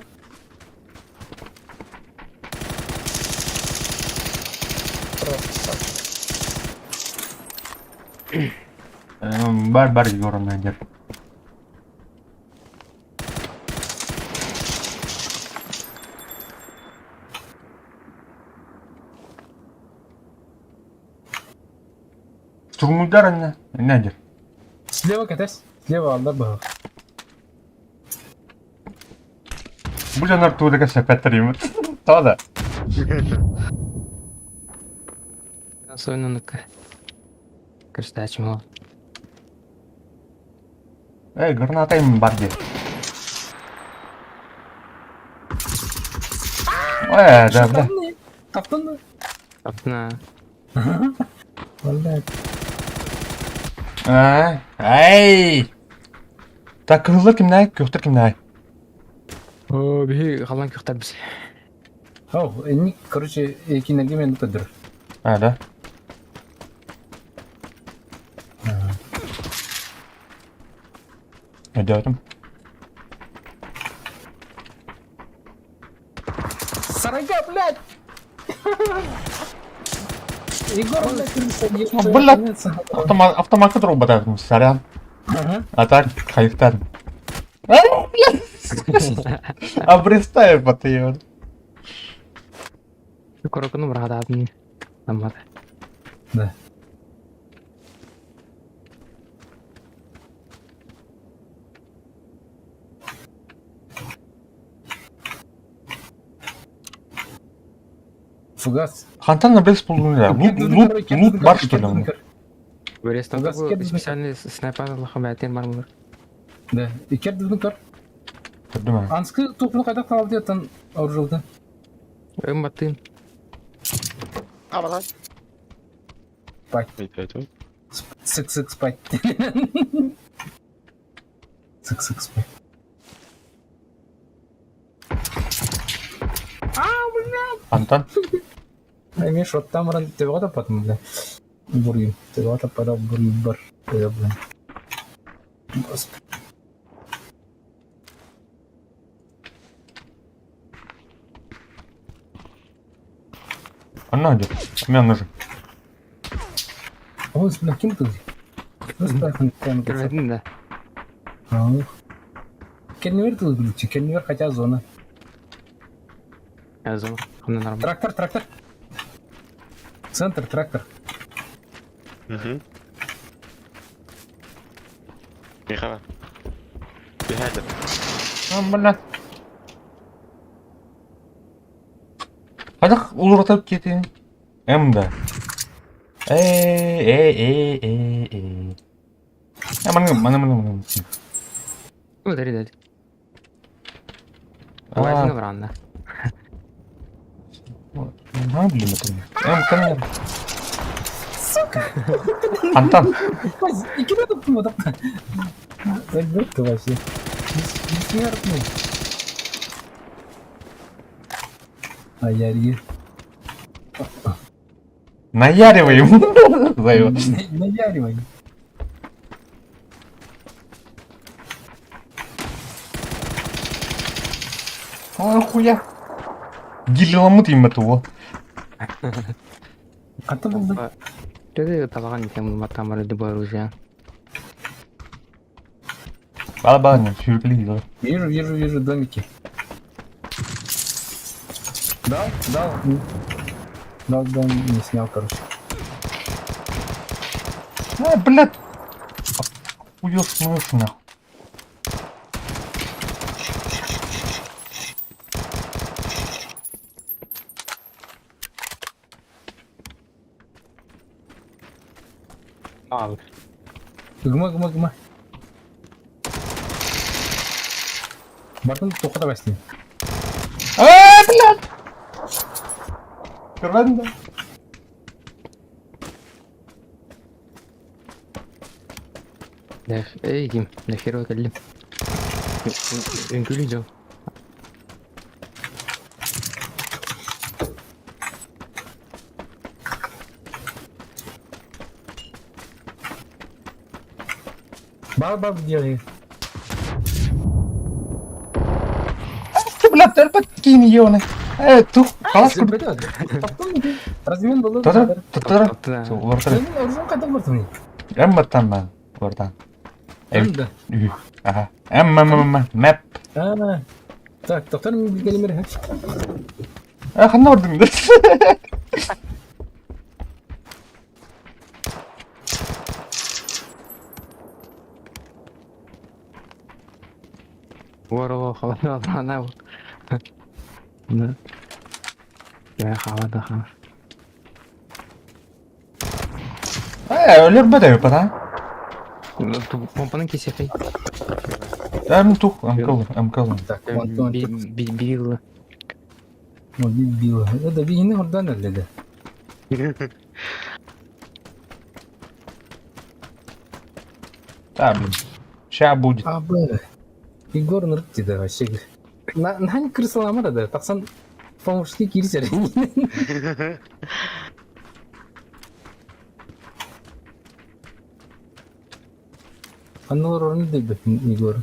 Бар бар Егор найдер. Штурмуйдар анна Надер. Слева катась. Слева алдар баҕа. Бу дьоннор тугу сөпөттөр Тоҕо да? Особенно Крестачим ол. Эй, граната им бар дии. Э, да, да. Таптын Таптына. Блядь. А, ай! Так, кыһыллар кимнээй, күөхтэр кимнээй? О, биһи халан күөхтэр біз. О, инник, короче, кинерге мен көдүр. А, да? Өйдөөтүм. Сарайга, блядь! Егор, блядь, Блядь! Автомат, автоматка турбатаатым, сорян. А так, хайыктан. Обрезаю батыйын. Корокуну быраҕатаатын наммата. Да. Фугас. Хантан обрез булдун Лут, лут, лут бар что ли? Вөрестан специальный снайпер лаха бәтен бар булыр. Да. Икер дудун көр. Көрдүм. Анскы тупну кайда калды ятан оружылды. Ым баттым. Абалай. Спать. Өйдөтүм. Сык-сык спать. Сык-сык спать. А, блядь! Антон? Эми шоттан баран төбөҕө таппатым бля. Бургин. Төбөҕө таппата бургин бар. Бля. Господи. Онно идет. Мне нужен. Ой, бля, ким ты? Көрбөтүн да. Кеннивер ты выключи, Кеннивер хотя зона. Зона. Нормально. Трактор, трактор. Центр, трактор. Угу. Михаил. Бихайда. Бля. Хайдах улуратап кетин? М да. Эй, эй, эй, эй, эй. Маны, маны, маны, маны. Ну, дари, дари. Ой, бранна. А, блин, это М, камера. Сука! Антон. И куда тут вот ты вообще. Бессмертный. А я Наяривай ему. Наяривай. Ой, хуя. Гилеламут им этого. А то был Төдө табаган тем матамары любой оружие. Бала-бала, сүүркэлии Вижу, вижу, вижу домики. Дал, дал. Дал, дал, не снял, короче. А, блядь! Охуел смыш, нахуй. Ал. Гма, гма, гма. Бартын тоқта басты. А, блядь! Көрмәдең бе? Эй, ким, нахера кэллим. Үҥкүүлүү дьон. Бар-бар делай. Ты, блядь, өлбөт киин ионы. Э, тух, халас курдук. Размен был. Татар, татар. Улартар. Оружие қайда бардың? Эмматтан мен, улардан. Эмда. Ага. М, М, М, мэп. А, так, тоқтар мен билгелемер. Э, ханна бардың да. Воро, хавана, Да. Я хавада ха. Э, өлөрбөт эбит а. Помпанын кесепей. Эм тух, мкл, мкл. Так, вон, вон, Бил. Ну, бил. Это бигини ордан әлде. Да, блин. Ща будет. А, б. Егор нырт дейді вообще. На, на крысаламар да, тақсан по-мужски кирсер. Анналар орны дейді Егор.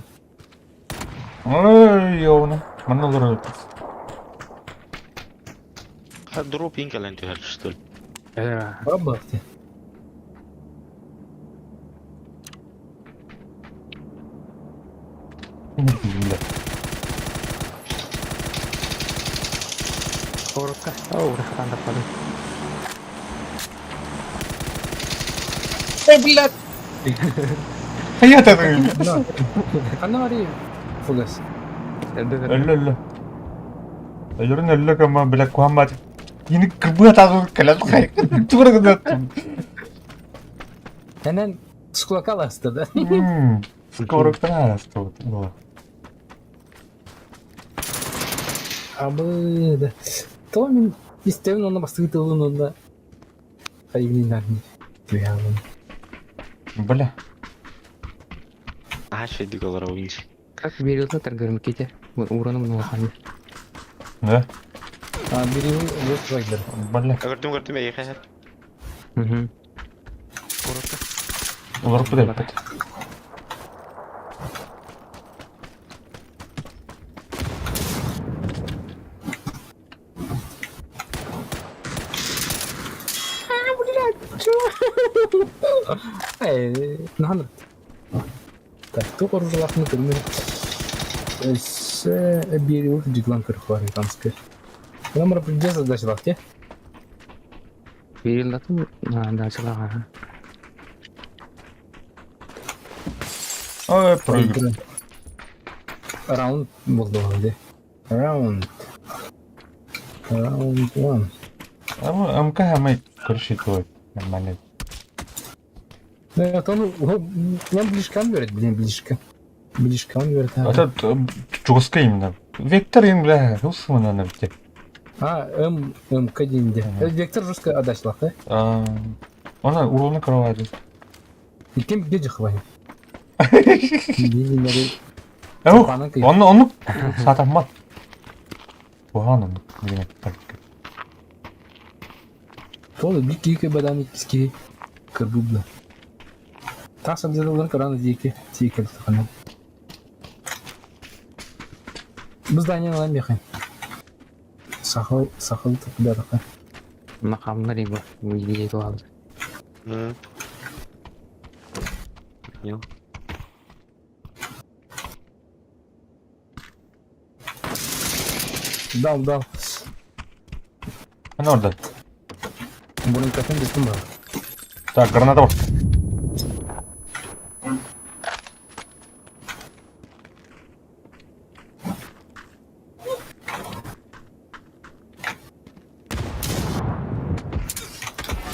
Ой, ёвна. Манналар Дроп инкален түһэр, что ли? Баба ты. Коротко. О, урахатан таппадым. Ой, блядь! Я это... Анна Фугас. Өллө, өллө. Өлөрүн өллө көмө, блядь, куаммат. Yine кырбыа тазы кэлэн хай. Тура гына. Энен скулакала асты да. Скорыктан асты вот. Абы да. То мен истебин оны бастығы тылын онда. Хайбин нарни. Туялым. Бля. А, шөйдүк олар ойыншы. Как берилді таргырым кете. Ураным нуаханы. Да? А, бери вот райдер. Бля. Көрдүм, көрдүм, эй, хәр. Угу. Коротко. Олар бит. Эй, наханыр. Так, тук оружалахны көрмөр. Өссө бери вот диглан көрөх бар танскы. Номер придется задача те. Берилді ту. Да, чылага. Ой, проиграл. Раунд болды де. Раунд. Раунд one. МК хамай көрші той. Нормально. Ну, это он, он ближкам говорит, блин, ближка. Ближкам говорит. А тут жестко именно. Вектор им, бля, русского надо бить. А, М, М, К деньги. Вектор жестко отдача, да? Она урона кровати. И кем где хватит? Оны оны сатамат. Бухан оны деген тактика. Ол бик екі бадан икки кырбубла. Тасам зелалар караны дике тикел тахана. Біз здание алам бехин. Сахал сахал тахбарха. Мақамнар иба. Уйди алды. Дал, дал. Аны ордон. Бронькатын бүттүм бар. Так, граната бар.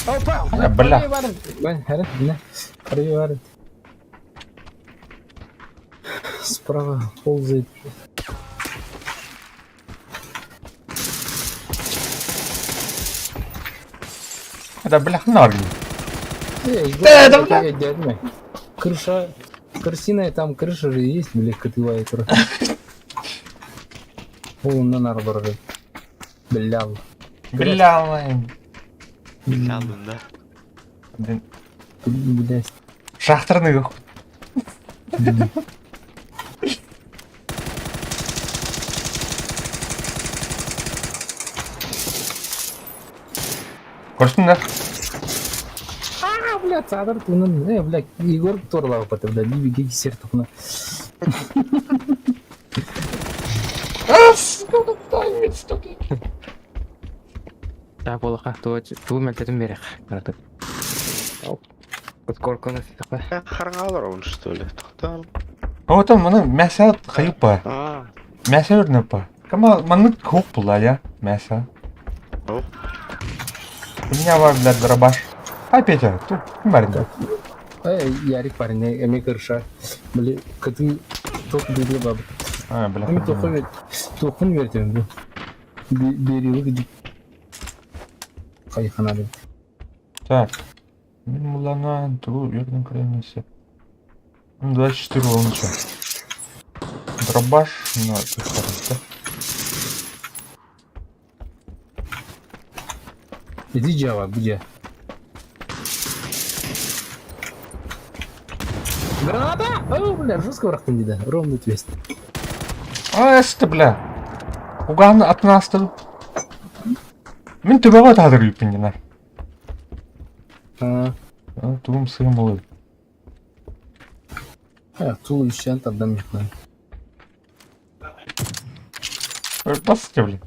Опа! Бля, бля. Бля, бля, Справа ползает. Это бля, норм. Эй, Да, да, бля. бля. Крыша, крысиная там крыша же есть, бля, кытывая короче. О, на нар Бля. Бля, Бля, да. Блин. Блядь. Шахтерный Көрсүн да? А, бля, цадыр тунун. Э, бля, Егор торлап бата, бля, биби сер тухна. Так болаха, ту ту мелтетин берек. Каратып. Сколько нас Харгалар он что ли? Там. Вот он, маны мясо хайпа. А, Мясо өрнөпа. Кама маны хук була я. Мясо. Оп. У меня бар, блядь, дробаш. А, Петя, тут барин. Э, Ярик парень, эми крыша. Бля, кыты ток бири баб. А, бля. Эми тохун тохун вертем, бля. Бери выгоди. Хайхана, бля. Так. Мин мулана, ту юрдың крайнесе. 24 волныча. Дробаш на да? Иди Java, где? Граната! О, бля, жестко врахтан деда. Ровно твист. А, это, бля. Уган от нас тут. Мин төбәгә тадыр юпин генә. А, Тугум сыйым булыр. а, тул еще тогда мне. Басты, бля.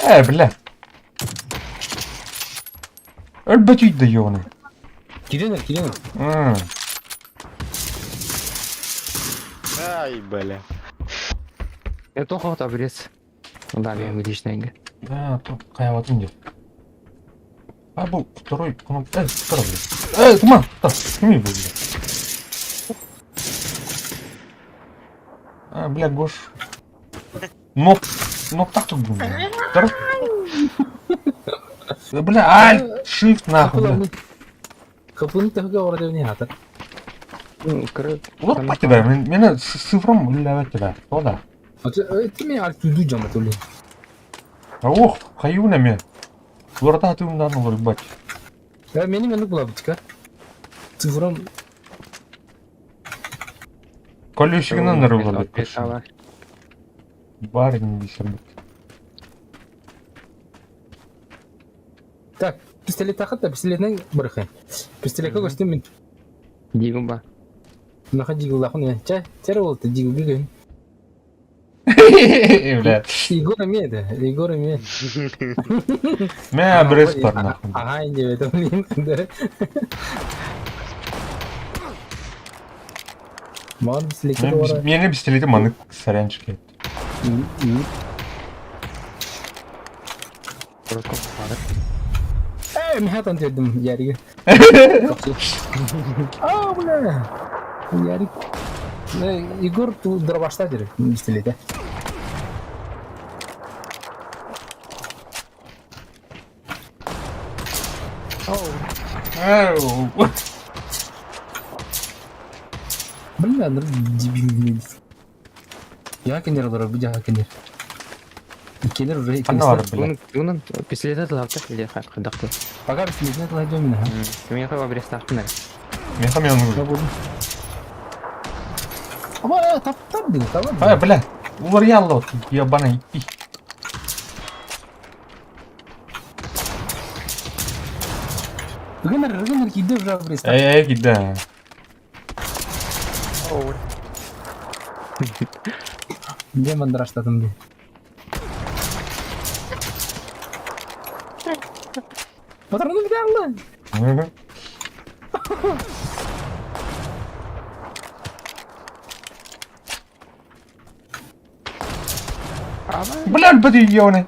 Э, бля. Өлбөт да ёбаный. Кирилл, Кирилл. Ай, бля. Я тоха табрец. Да, я личный. Да, тут каябатын деп. А бу второй кнопка. Э, второй, бля. Э, туман, так, сними, бля. А, бля, Гош. Ног, ног так тут, бля. Второй. Да, бля, альт, shift нахуй, бля. Капын тахга орда не хата. Ну, короче. Вот по тебя, меня с цифром бля, тебя. О, да. А ты меня альт туду жама тули. Ох, хаюна ме. Лорда ты умна, ну, рыбать. Я мени мени була бутика. Цифром Колесигынан нарылды. Барин десем. Так, пистолет тахат, пистолетнен бархай. Пистолет как мен. Дигл ба. Наха дигл лахун. Ча, тер бол ты дигл бигин. Бля. Егор имеет, Егор имеет. Мә брес бар нахуй. Ага, инде это блин, да. Маған пистолетке бара. Мені пистолеті маны сорянчик. Э, мен хатан дедим Яриге. А, бля. Ярик. Егор тут дробашта дер пистолете. Блин, андыр дебил. Я кенер олар, бу жака кенер. Келер уже Ана бар, бля. Унун пистолет лапта или хадакты. Пока пистолет найдем меня. Мен хава брестахтын. Мен мен Я буду. Аба, тап тап дин, тап. А, бля. Улар ялла, ебаный. Гыныр, гыныр киде уже брест. Эй, эй, киде. Дьэ мандраштатым дии. Патроны бүтэ Блядь, подъёны.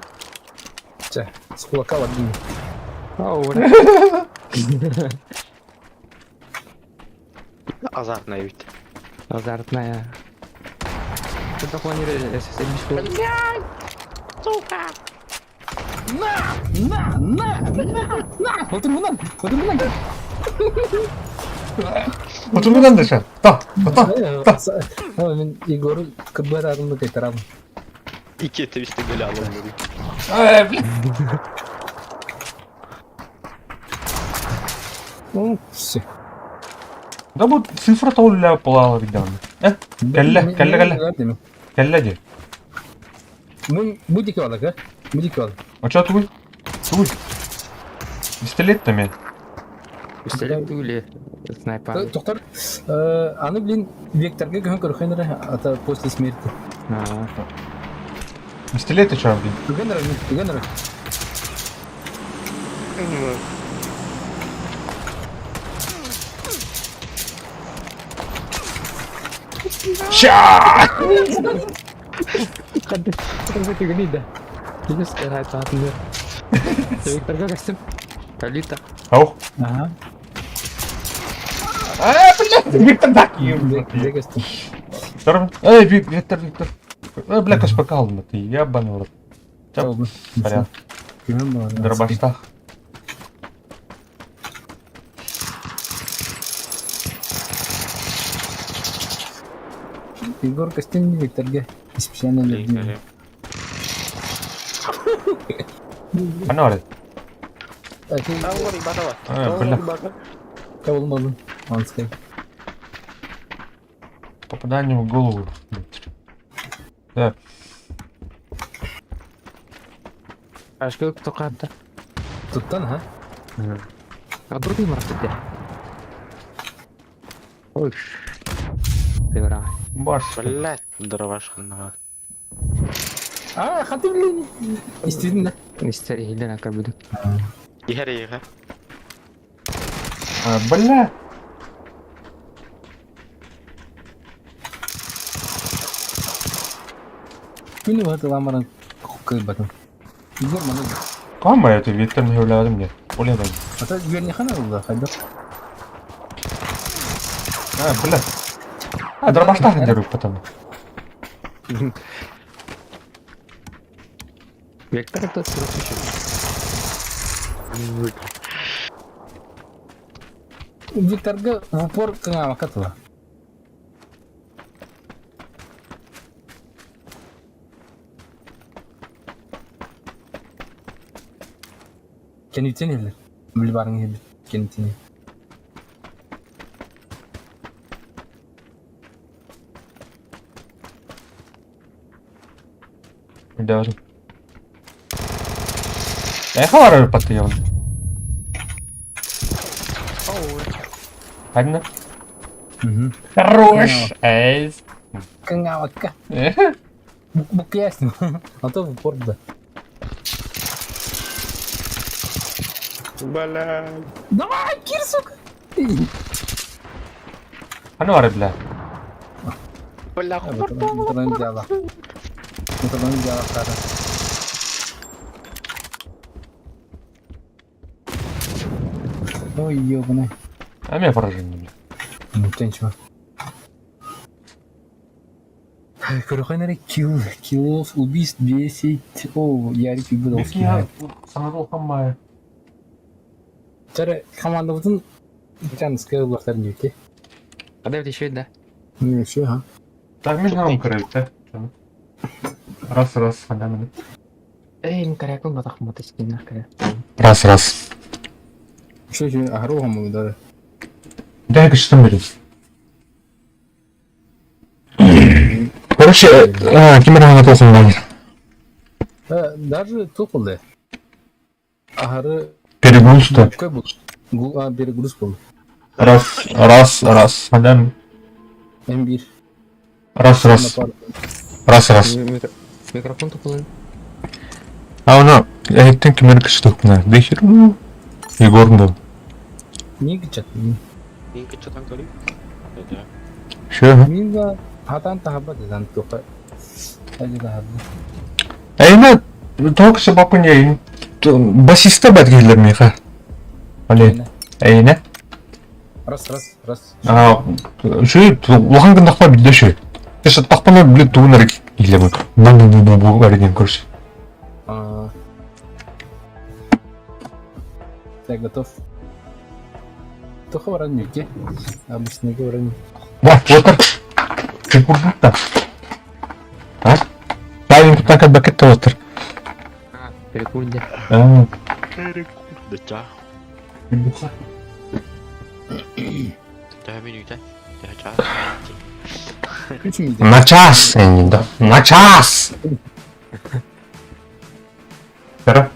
Чэ, с кулака вадим. Азартная ведь. Азартная. Что планируешь? На! На! На! На! На! Отургунан! Отургунан! Отургунан дышар. Та, та, та. Мин Егору кыбыраатым кайтарам. Икки твисты гулял. Э, блядь. Ну, все. Да бу цифра толля плала видан. Э, кэллэ, кэллэ, кэллэ. Кэллэ дии. Мин бу диэки балык, э? Бу диэки балык. Очо тугуй? Тугуй? Пистолет там Пистолет или снайпер? Доктор, аны, блин, векторга көһөн көрөхөн эрэ, ата после смерти. Пистолет что, блин? Түгэн эрэ, түгэн эрэ. Ща! Түгэн да. Видишь, Викторга костюм. Калита. Ау. Ага. А, блядь, Виктор так Где костюм? Здорово. Эй, Виктор, Виктор. Э, бля, кашпакал, ты ебаный в рот. Порядок. Дробаштах. Егор костюм Викторге. Специально для Ана бар Э, бля. Болмадым. Анскай. Попадание в голову. Да. Ашка тоқатты. Туттан, ха? А другой маршрут Ой. Ты Баш. Блять, дровашка. А, хаты, блин. Истинно. Истерилен акабыды. Иһэр иһэр. А, бля. Мин уһатыламаран кыйбатым. Егор маны. Кама это Виктор не является мне. Оля да. Ата вернехана булда, хайда. А, бля. А, дробаштах деру потом. Виктор это срочно. Викторга в упор кыңама катыла. Кенитен или? Билбарың или? Кенитен. Даже. Я хавараю потыел. Ладно. Угу. Хорош. Эй. Кыңамакка. Бу ясно. А то в упор да. Бля. Давай, кир, сука! Ана бар, бля. Бля, Бутырын дьала. Бутырын дьала кара. Ой, ёбаный. А меня поражение, бля. Ну, ничего. Көрөхөн килл, киллов, убийств 10. О, Ярик Юбиловский. Санатол хаммай. Тәрі командабытын Жанская улахтарын жүйте. А давайте еще да. Ну, все, ха. Так, мен нам крыльте. Раз, раз, ханамын. Эй, мен коряком батах мотоскин нахрен. Раз, раз. Что еще? Агрогом да. Дай я что беру. Короче, кимер на Даже тухулды. Ахары Перегруз-то. какой был? А, перегруз был. Раз, раз, раз. Ханам. М1. Раз раз. Раз раз. Микрофон тупылын. А ону эһиттэн ким эрэ кыччатыахпына бэхир Егор был. Не кычат. Мин кыччатан көрүй. Да. Шö. Мин да хатан тахабат дан туха. Ажы да Эйна толк собаку не басиста бат киһилэр миэхэ. Али. Эйнэ. Раз раз раз. А, шö улахан гыннахпа билде шö. Саттахпына биле тугун эрэ киһилэр бу бу бу бу бу эрэ диэн көрс. А. Я готов. Туха баран нүке. Обычный баран. Да, вот Чекурдукта. А? Тайм кутака бакет отыр. Перекурде. А. Да. Төһө мүнүүтэ? Төһө чаас? На час, да. На час. Кара.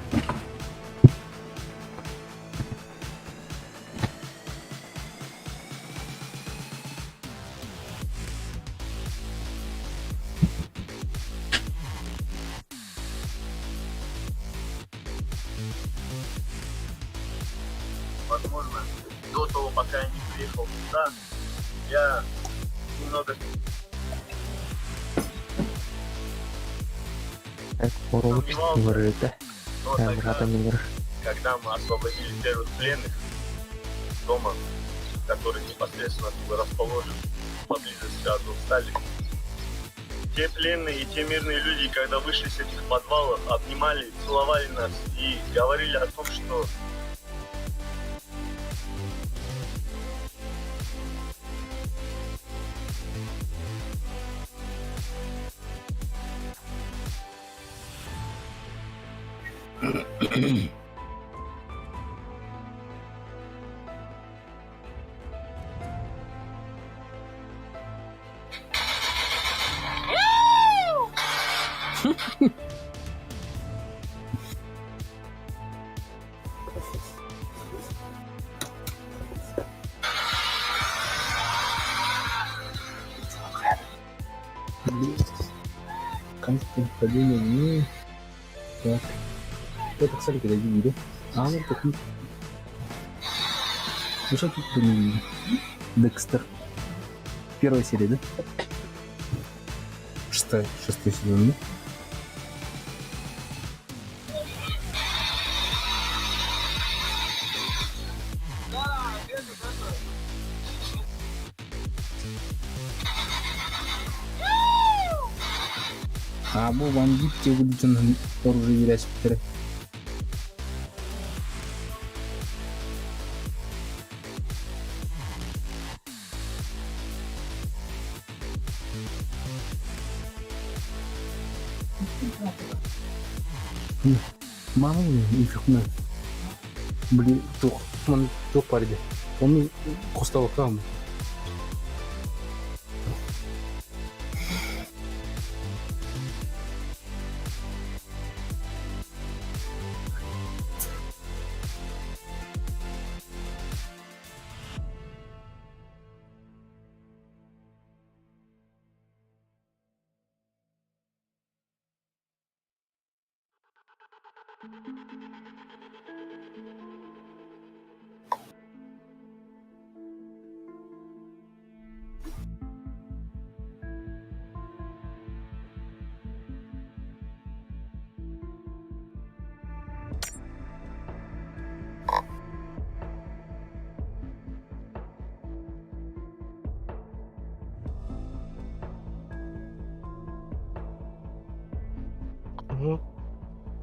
Возможно, до того, пока я не приехал сюда, я немного Хоролук нөрүтэ. но тогда, Брата нөр. когда мы освободили первых пленных дома, который непосредственно был расположен поблизости от Азовстали, те пленные и те мирные люди, когда вышли с этих подвалов, обнимали, целовали нас и говорили о том, что Падение не. Так. Это, кстати, когда видели. А, ну так. Ну что тут не Декстер. Первая серия, да? Шестая, шестой сезон, да? А бу бандит тегүлүтүн оружие бирэспиттере. Мама инфекна. Блин, тух, ман тух парде. Он косталкам.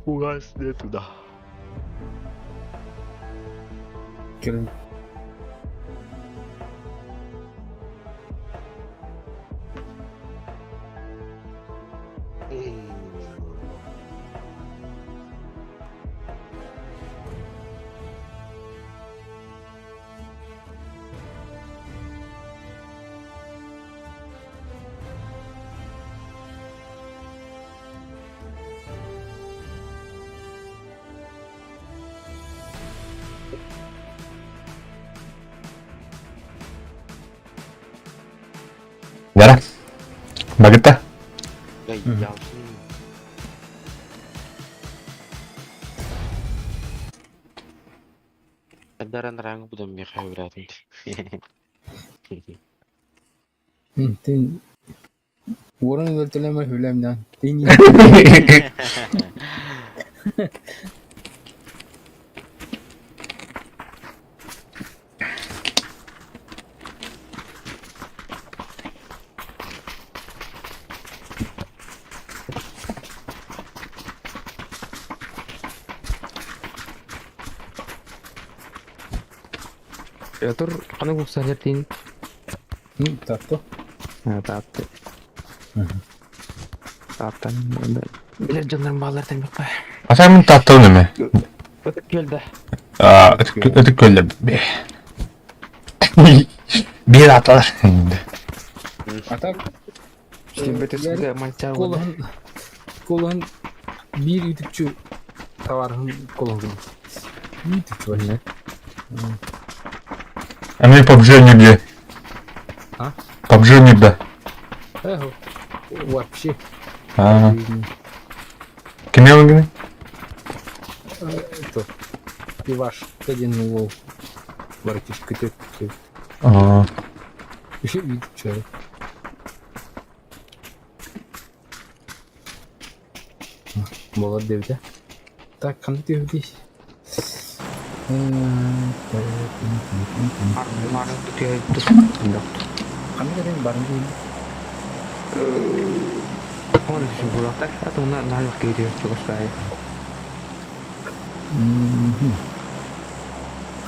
Угас не туда. Кирин. Gara. Багыта. Тин уоран өлөртөлөмө хүлэмнэн. Тин Петр, ханнык уксалар тиин? Таатта. Таатта. Тааттан билэр дьоннорум бааллар тэлбэххэ. Ата мин тааттабын эме. Ытык күөлдэ. Ытык күөллэр. Биир аталар. Ата Бөтөсүгэ мальча Куолаһын куолаһын биир үтүкчү товарыһын куолаһын Үтүкчү бар. Ами PUBG нигде. А? PUBG нигде. Эх, вообще. А. Ким гыный? Это Иваш, один уол. Братишка көтөт. Аа. Еще үтүкчү. Болар диэбитэ. Так, ханна түһүбүтүй? Ханна кэлэн барын диэн?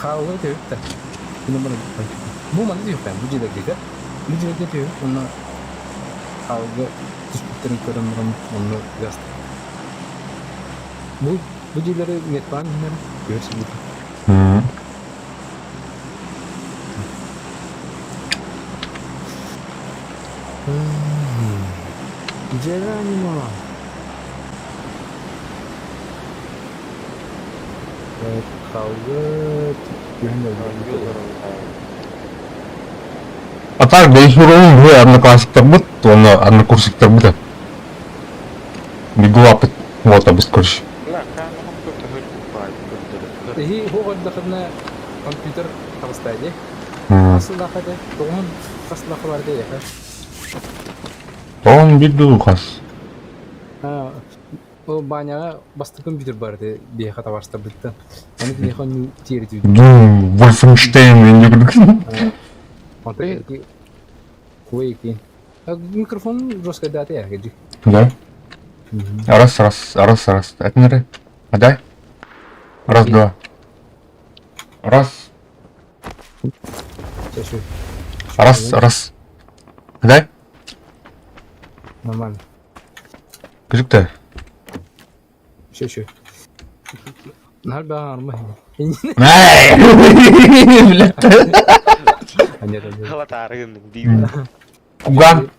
Хааллар түһүптэр. Бу манна түһүппэн, бу дьиэлэргэ. Бу дьиэлэргэ түһүп, онно хаалга түспүттэрин көрөн баран онно гаста. Бу бу дьиэлэри медплан иһинэн түһэр сирбит. Geronimo. Хаалга түһэн А так, бэйсуруун бу одноклассниктарбыт уонна однокурсниктарбыт Бигулаппыт уотабыт короче. Эһи хоҕордохына компьютер таҕыста дии. Хас сыллаахха дии? Тоҕуһун хас сыллаахха бар дии яха? Тоҕон биир дуу хас. Ол Баняҕа бастакы компьютер бар этэ биһиэхэ табаарыстарбыттан. Аны киниэхэ онньуу тиэритибит. Дуу, Вольфенштейн Онтон Куэйки. Микрофон жестко даты я гади. Да? Раз, раз, раз, раз. Это не А дай. Раз, два. Раз. Раз, раз. Дай. Нормально. Күзүктэ. Еще, еще. Нальба арма. Куган.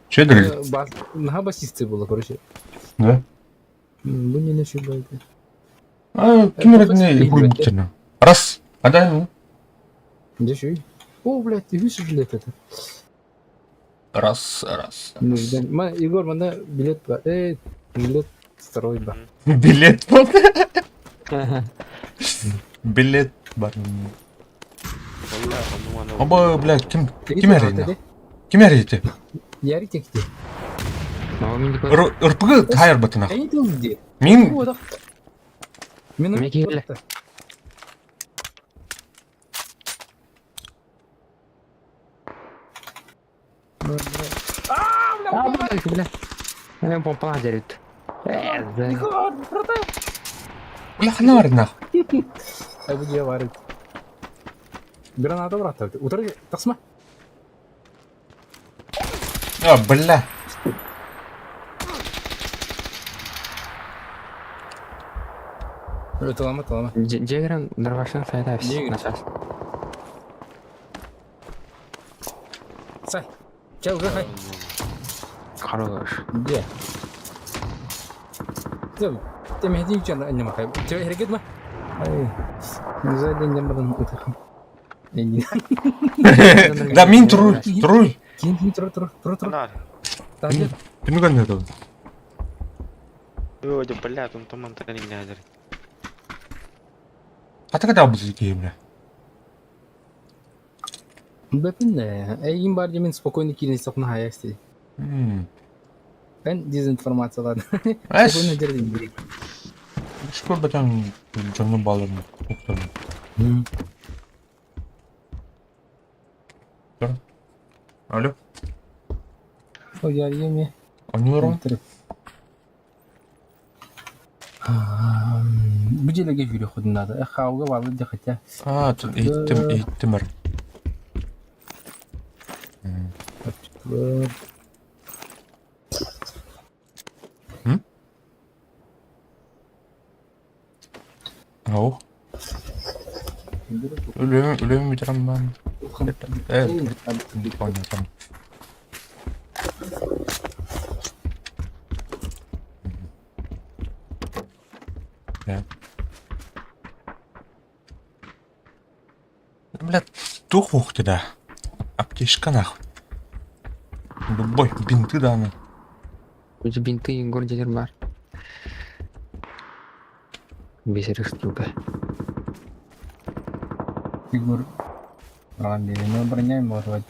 Че это? Наха басисты было, короче. Да? Бу не нашибайте. А, ким эрэ бурбуттана. Раз. А дай. Где еще? О, блядь, ты видишь билет это? Раз, раз. Ма, Егор, манда билет ба. Эй, билет второй ба. Билет бар. Билет бар. Оба, блядь, ким ким эрийdi? Ким эрийdi? Ярик текти. РПГ тайыр бытына. Мин Мен Бля, помпалаах дьэрит. Бля, ханна барынах? Бу дьиэ бар Граната бырахта. Утары тахсма. А, бля. Тылама, тылама. Дьиэгэрэн дарвашан сайта начаас. Сай. Чай уже хай. Хорош. Где? Ты, ты меня не чё не махай. Тебе хэрэг ма? Ай. За день не буду утах. Да мин туруй, туруй. Киин киин тур тур тур тур. Анар. Таһырдьа. Кими көннөрдүн? Ой, блядь, он там антеннер. Хата ката бу киһимне. Бэпин ээ. Эйигин бар дьэ мин спокойно киирэн истэхпинэ хаайа исти. Эн дезинформациялаан. Эс. Спокойно дьэрдин. Школ батан дьону балырны. Уктарны. Алло. Ой, еми. Анюрон. Бу дьиэлэргэ күүрүөххүтүн наада. Хаалга бааллар дьэ хотя. А, иһиттим, иһиттим эр. Ау. Үлүм, үлүм бүтэрэн баан. Э, понятно. Да. Блядь, тух ты да. Аптечка нахуй. Любой, бинты да ну. Уже бинты Егор дедер бар. Бесерих штука. Егор. Ладно, мы обороняем может.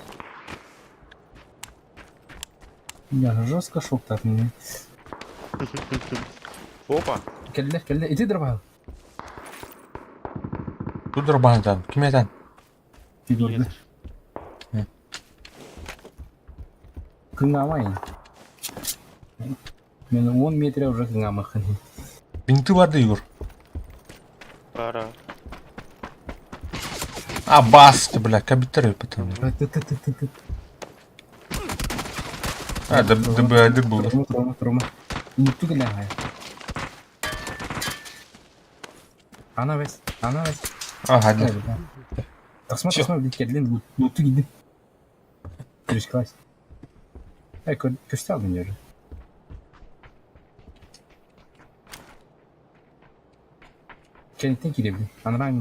Я жестко шок так мне. Опа. Кэллэ, кэллэ, ити дробал. Тут дробандан, ким этэн? Егор. Кыңамай. Мен 10 метр уже кыңамахын. Бинты барды, Егор. Пора. А, басты, бля, кабитер потом. А, ДБ1 был. Трома, трома, трома. Мутту кэллэ. Ана вес, ана вес. Ага, да. Так смотри, смотри, кэллин, мутту гидин. Крышкалась. Эй, көстө алдым уже. Кенеттен кииребин. Анараа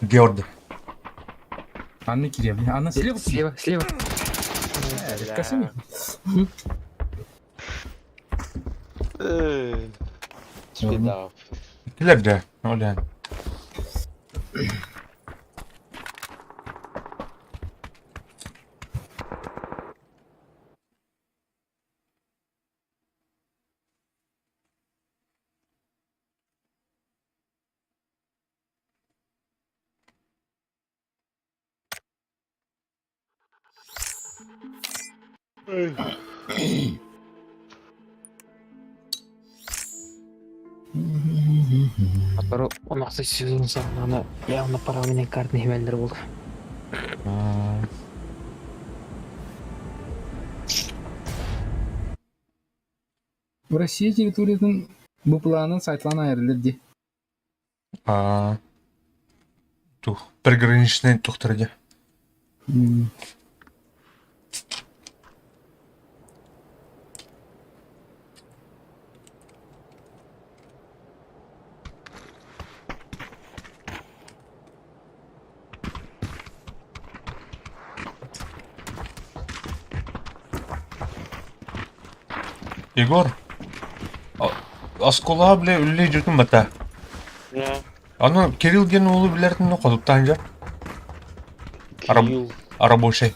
Георгий. Анны кииребин. Анна слева. Слева, слева. Косыми. Спидап. Килер да. Олян. Атору 16 сезон саҕалана явно пора менен картны химелдер болды. Россия территориятын бу планын сайтлан айрылыр ди. А. Тух, приграничный тухтарде. Егор. Оскола, бля, үлле жүрдім бата. Аны Кирилл диэн уолу билэртин хотуттаан дьэ. Араб Кирилл. Рабочий.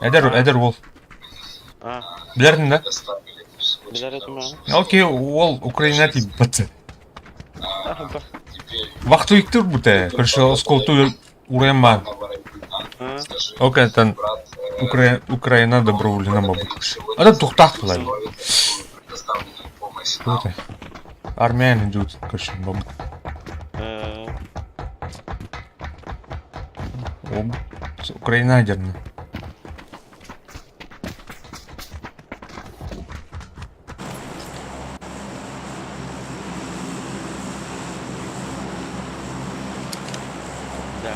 Эдэр эдэр уол. А, Билэртин да? билэр этим Окей, уол Украина тиийбэт. Вахтовиктыр бутэ. Короче, осколту уруйан баан. Окей, там Украина добровольно мабут. А да тухтах была. Армяне идут, короче, бабут. Украина ядерная. Да.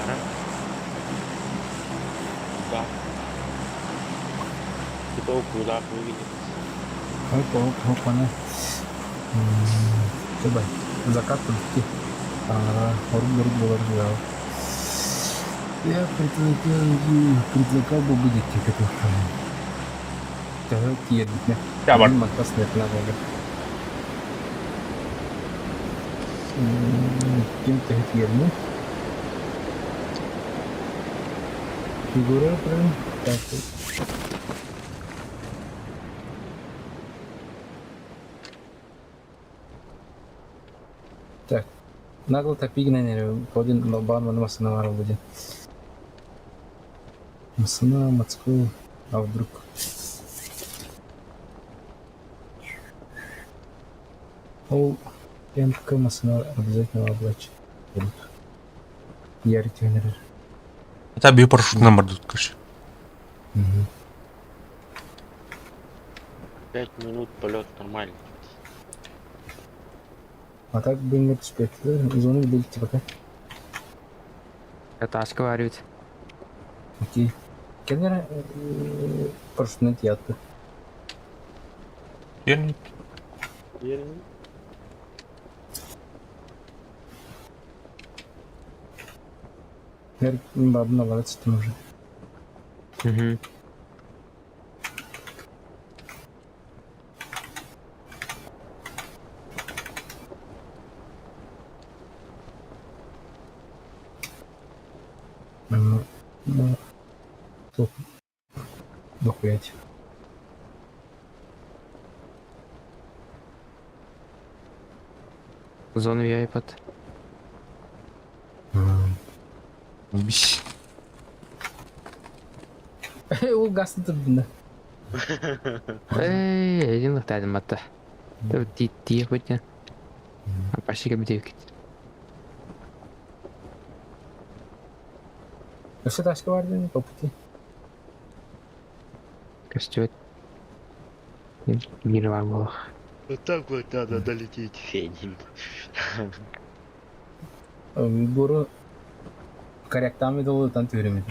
Да. Типа куда выглядит. Оп, оп, оп, аны. Сөбай. Закат подти. Орук орук болар. Я предлагаю, предлагал бы будет тебе Төһө тиэрдитинэ. Чабар. Мантас буолар. Ким төһө тиэрдинэ? Фигура прям так. Так. Нагло топигнен один бармен масына будет. Масына, Москву, а вдруг? Ол МК масына обязательно облачить будут. Ярик тренер. Это би парашют номер тут, короче. Угу. 5 минут полет нормально. А так бы не успеть. Зону будете пока. Это разговаривать. Окей. Кеннер парашютный театр. Я Верно. Ярик бабна ловится уже. Угу. Ну, тут дохуять. Зону я и под. Бись. Ол гасын тұрдында. Эй, один лохтадым атта. Ти хоть. А почти как девки. Өссө ташка бар дени по пути. Костюм. Мир вам было. Вот так вот надо долететь. Фенин. Гору коряктан медалытан түһүрүмүт.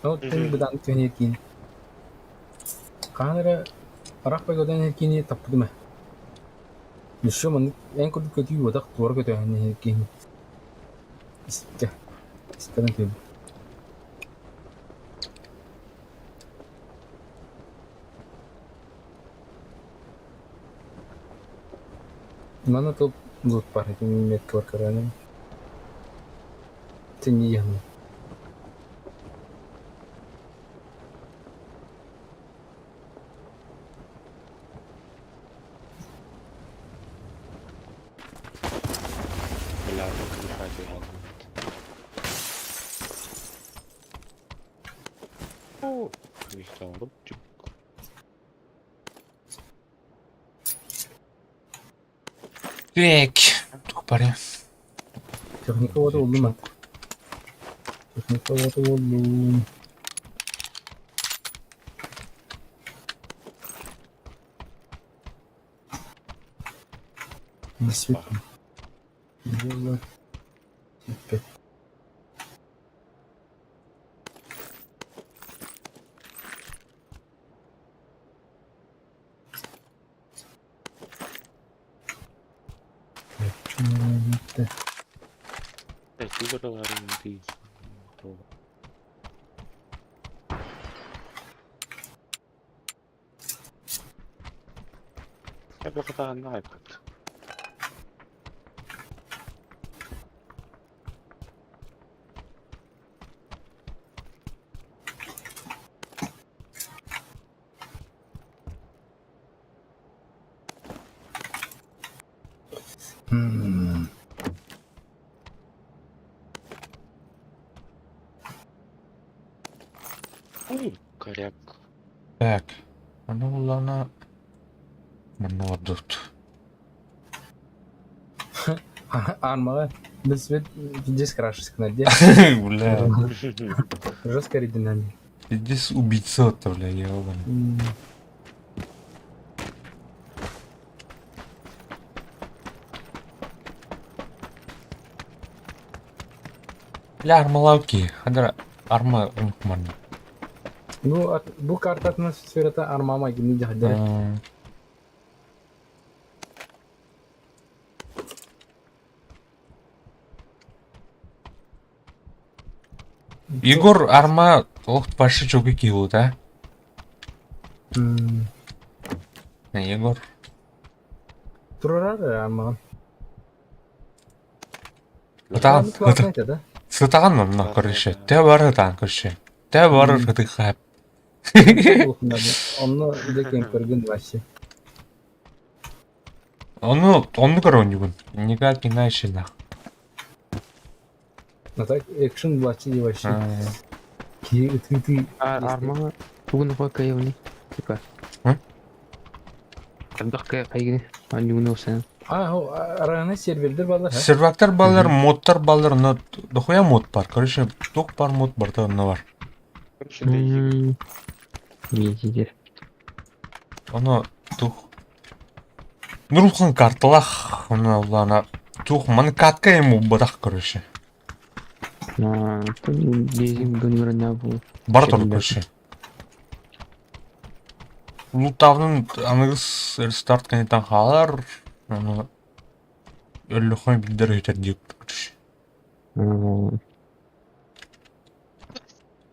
Ол тын быдан түһүнер кин. Ханыра арах пайгодан кини таппыдыма. Еще маны эн курдук көтүү бодак туора көтөһүн кин. Исте. Истен түһү. Мана топ лут бар, это метка бар караны. Ты не яны. Бля, выключать его будет. О, рупчик. Так. Тупари. Техника вот oldu Техника вот oldu. Действительно. Дело теперь. Так, Так, выбрала ты. Я бы хотела на iPad. Ой, коряк. Так. Оно улана. Манна тут. Армага без свет здесь крашится на где. Бля. Жестко оригинально. Здесь убийца-то, бля, ебаный. Бля, армалауки. Хадра арма умман. Ну, бу карта атмосферата армама гини жахда. Егор Арма олох вообще чөкө киһи буолбут ээ. Егор. Турарар Армаҕын. Ытаҕын, сытаҕын онно көрүшэ. Тэ бар ытаан көрүшэ. Тэ бар ытыххап. Онно дэ кемпергин вообще. Ону онну көр оонньугун. Никак иначе нах. А так экшен вообще не вообще. Киһи ытыы Армаҕа тугун оҕо кыайабыный? Типа. Элбэх кыайгыны оонньууну ылсан. А, раны сервердер балар. Сервактар балар, модтар балар, но дохуя мод бар. Короче, туох бар мод барда онно бар. Короче, дейзи. Видите. Ону тух Нурхан карталах, ону улаана тух маны катка ему бадах короче. Бар тур короче. Лутавнын аныгыс рестарт кэнниттэн хаалар, ону өллөххө билдер өтөр диэк короче.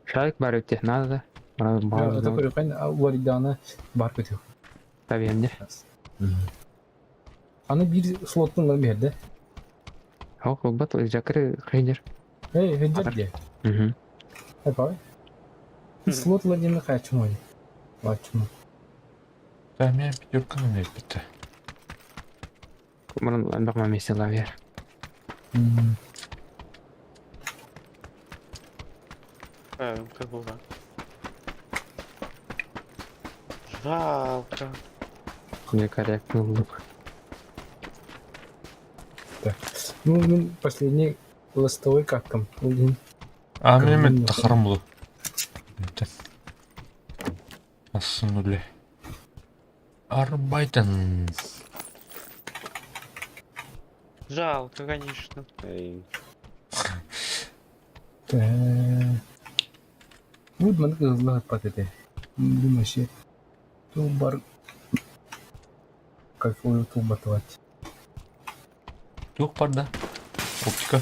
Шарик бар өте надо. Это көрүкэн уларыйдаҕына бар көтүөх. Табиэмде. Аны биир слоттун ылан биэрдэ. Ох, ылбат жакыры хейдер. Эй, хейдер де. Эпай. Слот ладины хачмой. Лачмой. Да, мен пятерканы бербите. Мурун элбэх месте лавер. Как было? Жалко. Мне корректно лук. Так. Ну, мен последний ластовой каткам. А мен тахарым булу. Ассынули. Арбайтен. Жалко, конечно. Эй. Буд маннык ыһыллаһыппат этэ. Думаешь, туу бар кайфую тулбатывать. Туох бар да? Оптика.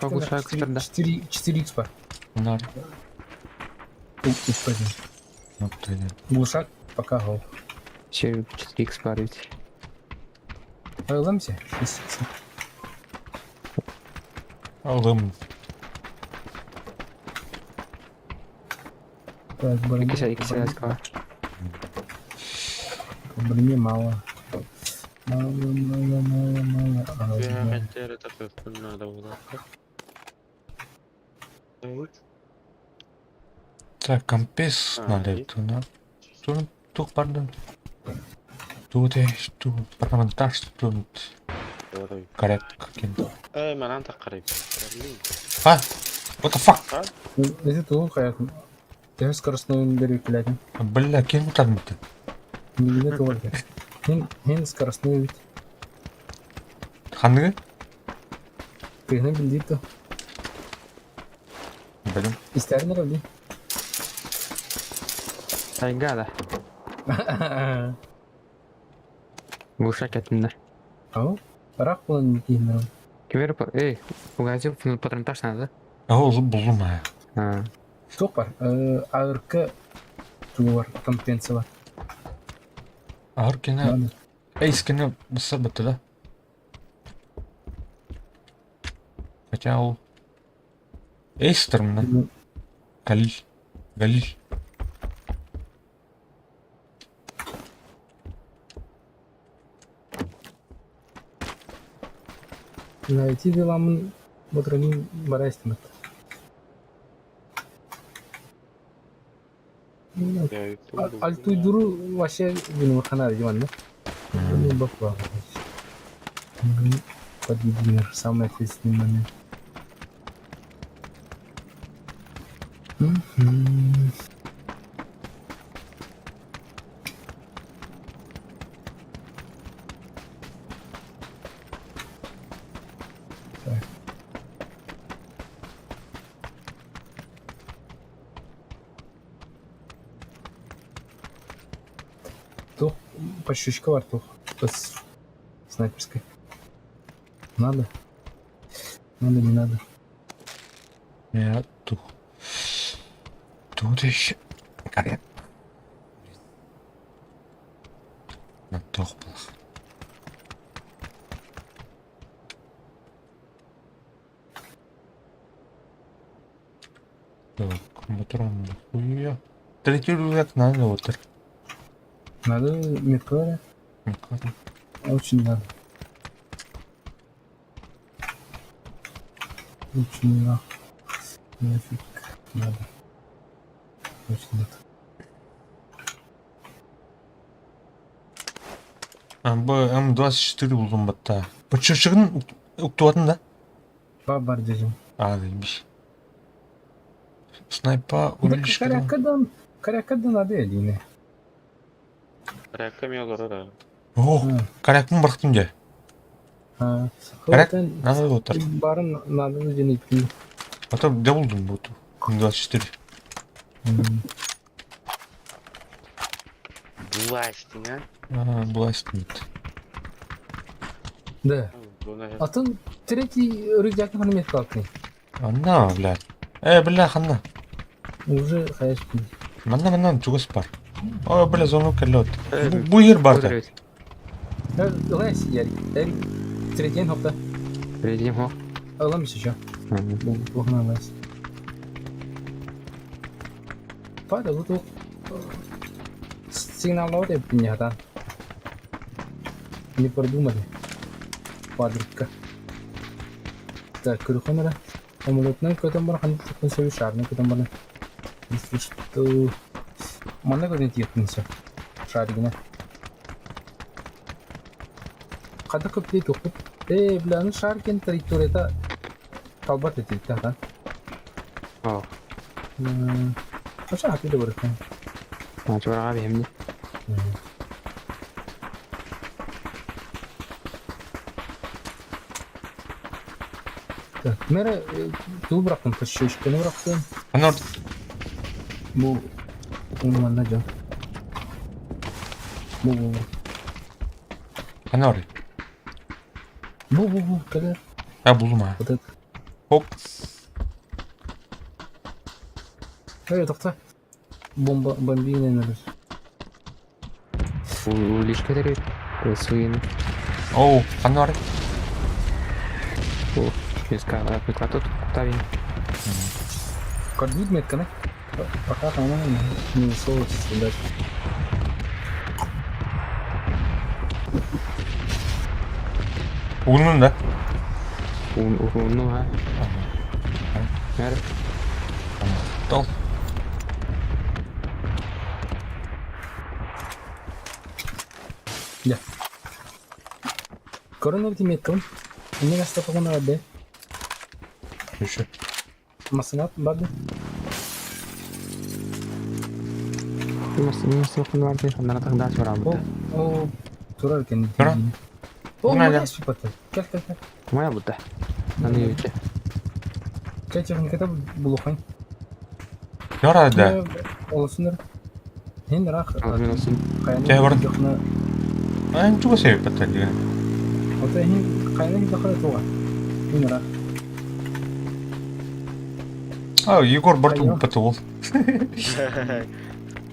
Погуша да. 4 4х бар. Нар. Глушак пока гол. 4х бар ведь. Ылымся? 6 Алым. Так, брони. Брони мало. Мало, мало, мало, мало. Надо было. Так, компес надо. Тух, пардон. Тут ту парламентаж тут коррект каким-то. Эй, манан таққарай. А? What the fuck? Это тугу хаятым. Төһө скоростной берүүкүлэтин. Бля, кем утармыты? Билбэт уолга. Һин һин скоростной эбит. Ханныгы? Тыгына билдиир то. Блин. Истэрин эрэ дии. Тайга да. Глушак этиннэр. Ау, ыраах буолан киһиннэр. Кимер эй, угадил патронтаж надо. А ол буллум аа. А. Туох бар? АРК тугу бар, компетенция бар. Ар кene Эйс кene бысыр да. Хотя ол Эйс мына. Галил. Галил. Найти деламын ботранин бара истемет. Альтуйдуру вообще винвахана диван, да? Ну, баква. Подъединер, самый ответственный момент. Так. Тух, пощечка бар тух. С снайперской. Надо? Надо, не надо. Я тух. Тут еще. Карет. Туох буолах. Так, мотором хуя. Третий рюкзак надо вот так. Надо метка, Очень надо. Очень надо. Нафиг надо. Очень надо. Бу М24 булдум батта. Бу чырчыгын уктубатын да? Бар дедим. А, заебись. Снайпа увеличка. Карякадан, карякадан надо едине. Карякка мен олорор аа. О, карякпын бырахтым дьэ. Каряк надо отар. Барын надо дени. Потом где булдум бу М24. Власть, а? А, власть нет. Да. Атын третий рюкзак на метка алтын. Анна, блядь. Э, бля, ханна. Уже хаешь. Манна, манна, чугас бар. О, бля, зону кэллэ Бу ер барда. Лес, Ярик. Эрик. Третий хопта. Третий хоп. Ылам еще. Бу лес. Пада, вот сигнал от меня, Не продумали. Падрика. Так, көрөхөнөрө. Самолетынан көтөн баран ханнык тыккын сөбү шарынан көтөн баран. Если что... Манна көтөн тиэхпин сөп. Шаригына. Хата көптей тухпут. Э, бля, ну шар кен траекторията талбат этилтэ хатан. О. Аша хаты да барыктан. Чураға биһимни. Так, мэра туу бырахтым, подщечканы бырахтым. Анор Бу манна дьон. Бу бу бу. Анор. Бу бу бу кэлэр. А булдум а. Вот это. Хоп. Эй, тохто. Бомба бомбина надо. Улишка дэрит. Суин. Оу, анор. Миска тут тавин. Кардит метканы. Пока там не высовываться стрелять. Угунун да? Ну а. Мэр. Тол. Да. Коронавирус меткан. Мне наступа на Б. Еще. Масынат барды. О, О, турар экен. Тура? О, Надо. молодец, пата. Кел, кел, кел. Моя будто. Аны өтө. Кел, техникада булухань. Яра да. Олосунар. Хин рах. Алсын. Чай бар. Ан чуга себеп пата деген. Ота хин кайна дахара туга. Хин рах. А, Егор барту пата ол.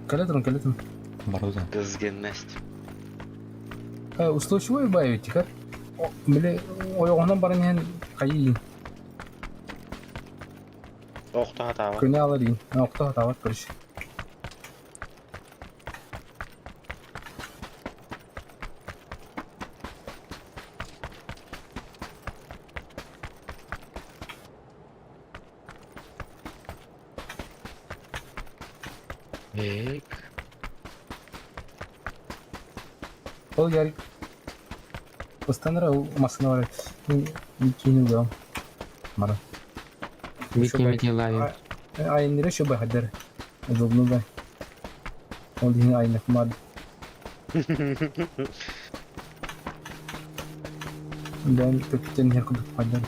Калетрон, калетрон. Баруда. Кызгынность. Устойчивый боевик, Били ойоҕунан баран иһэн хайыы Охта хатаба. көнө алар иин. Охто хатаабат короче. Эк. Ол Ярик. Останара ол масына бар. Микини угам. Мара. Мики мики лавин. Айнere şu бахадыр. Удобно да. Ол дин айнак мад. Ден көптен хер кудук падар.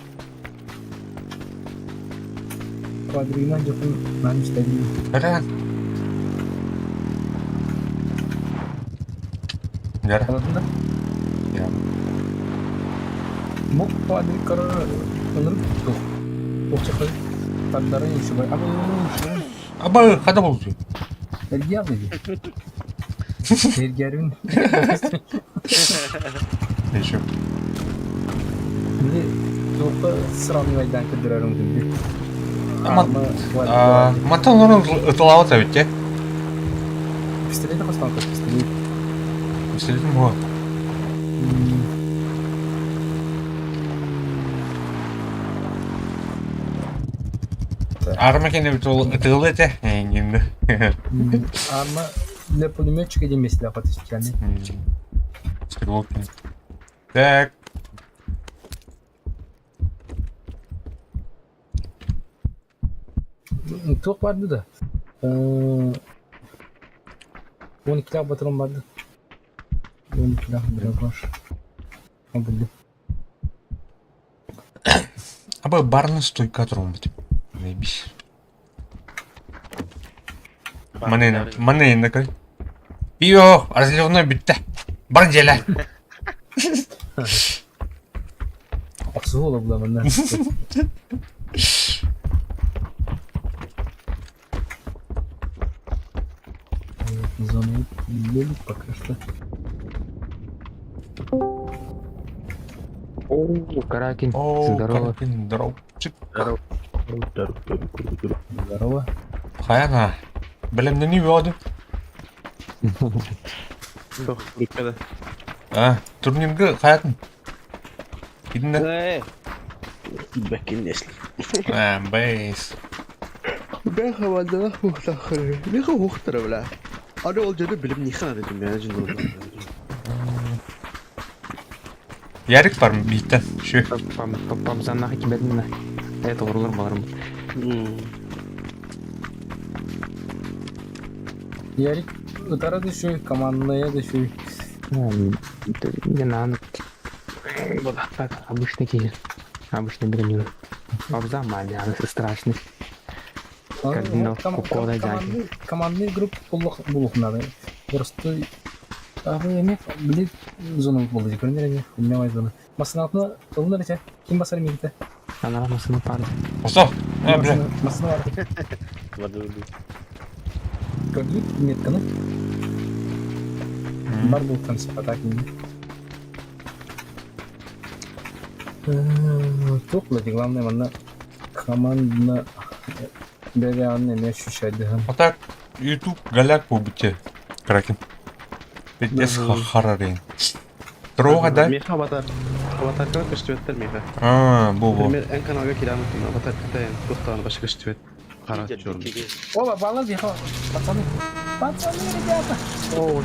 Квадрина жокун нан истедим. Бля. Яра. Аладын да? Я. Бу квадрик карар оныр тух. Тух чакы. Тардары үчүгэй. Аба, хата болсу. Эргиэр дии. Эргиэрин. Еще. Били туохха сравнивайдаан көрдөрөрүҥ күндү. Мантан олорон ытылаабат эбит те. Пистолети хостон көр пистолет. Пистолетим хуа. Арма кэннэ ытылы этэ эҥин. Арма для пулеметчика диэн миэстэлээх специальный. Стрелок. Так. Туох барды да? 12 батырым барды. 12 бар. Булду. Аба барная стойка туруммут. Заебись. Манена, манена кай. Ио, разливной бүтте. Бар дьиэлэ. Охсуһу була манна. Зону пока что. О, Каракин, О, здорово. Каракин, здорово. Здорово. Хайана. Бэлэмнэни бөҕөдү. А, турнирга хаятын. Кидинде? А, бейс. Бэха ухтахыр. Миха ухтара бля. Аны ол жерде билим ниха дедим я жин Ярик бар биттен. Şu. Памзаннах кибетин Это урлар баларым. Ярик ытара да үшүй, командная да үшүй. Не надо. Вот так, обычный киһи. Обычный броню. Памза маля, страшный. Кардинал Кукода дяди. Командный групп булух надо. Просто а вы блин зона болды көрінер не зона. Масынатны ылыныр ете. Ким басар мигите? Ана масына парды. Осо. А, бля. Масына бар. Көрдүк метканы. Бар был концерт Туох главное манна командна бэрэанны эмиэ шүшэйдыһын. А так, YouTube голяк буолбут Кракен. Пиздец харарин. Трога, да? Миха аватар. Аватарканы көстүбэттэр миха. А, бу бу. Например, эн каналга киирэн аватарката эн туохтаан башы көстүбэт. Хара чорн. Оба, баллар бихо. Пацаны. Пацаны, ребята. О,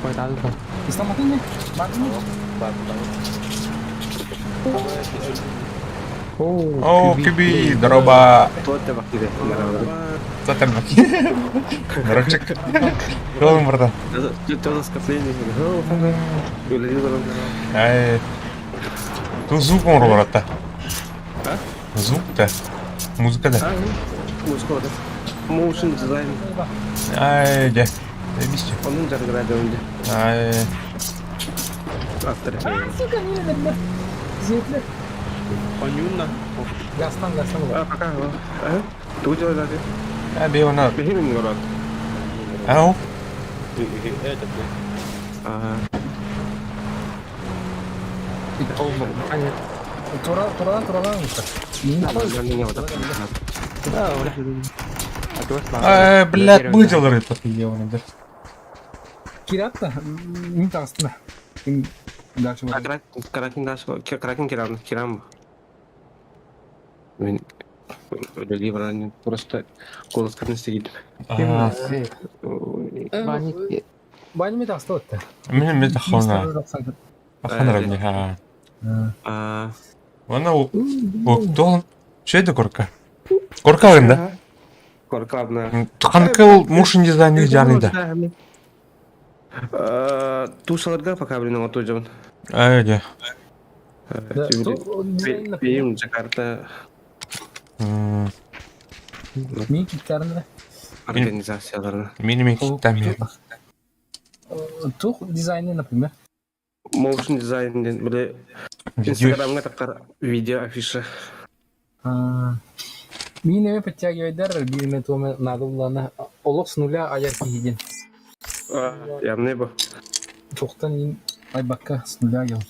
Ой, да, да. Исламатын не? Бардын О, Кюби, здорово. Тотем Здоровчик. Жолың братан. Ай. Тут звук оҥоро баратта. Звук да. Музыка да. Motion design. Ай, дьэ. Эбисче. Onun жаргырады önce. Ай. Автор. А, сука, не видно. Зетлер. Онюнна. Гастан, гастан. А, пока. Тугу делали? А, бе она. Бехимин город. Ау. Ага. Тура, турадан, турадан. Ай, блядь, выдел этот ебаный, да. Киратта, не тастына. Дальше. Каракин дальше. Каракин кирам, кирам. Мен үлелей баран просто голос кірнесе кетіп. Бани ме тасты өтті. Мен мен тахона. Ахана рабни ха. Она о Что это корка? Корка да? Корка одна. Қаныкы ол motion дизайнер жанында. Тушаларга пока блин вот тоже. Ай, де. Бейм Джакарта. Мен киттәрінде. Организацияларына. Мен мен киттәм. Тух дизайны, например. Motion дизайн біле Инстаграмга таққар видео афиша. Мин эмэ подтягивайдар, биир эмэ туома наада буллаҕына олох с нуля айар киһи диэн. Явный бу. Туохтан иин айбакка с нуля айал.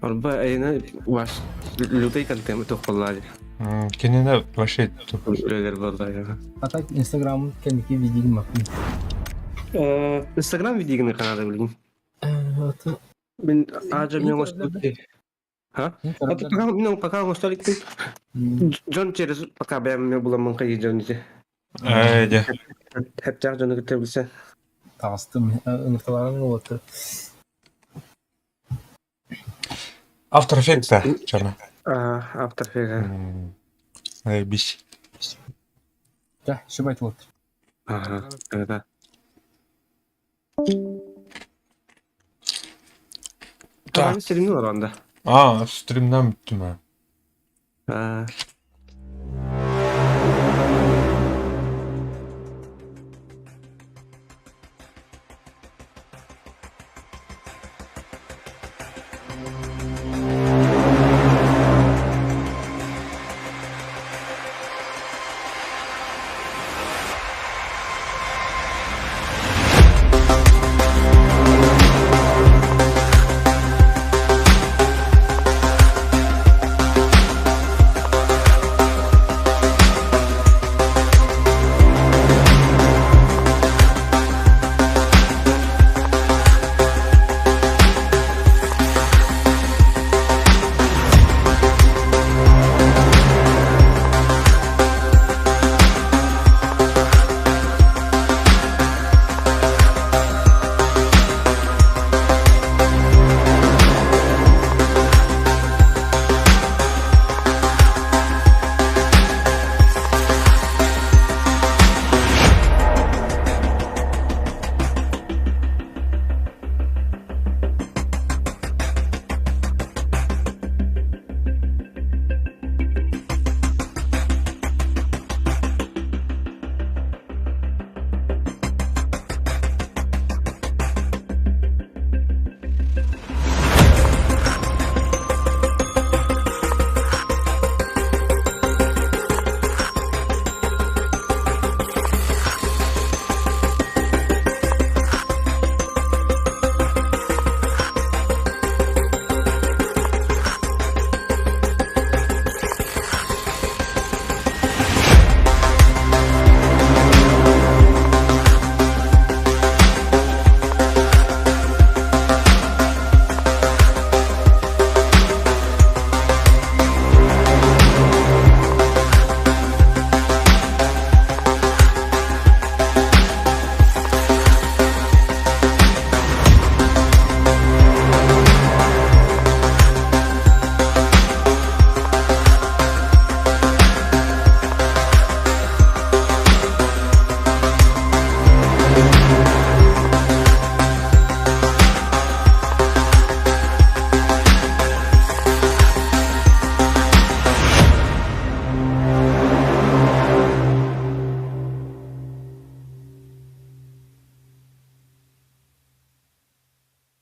Арба айына ваш лютай контент туох буолла дии. Кинини вообще Үлэлэр буолла. А так Инстаграм кэнники видигин маппын. Инстаграм видигин канада билигин. Мин аажа мен оҥостубут Ха? А ты пока, ну, пока оҥосто иликпин. Дьон через пока бэйэм эмиэ буламмын хайыы дьон ити. Ээ, дьэ. Хэптээх дьону кытта билсэн. Таҕыстым. Ынырталаан уолаттар. After Effects чана. А, After Effects. Э, бис. Да, шибайт уолаттар. Ага, да. Так. Стримни олорон да. А, стримнан бүттүм аа. Аа.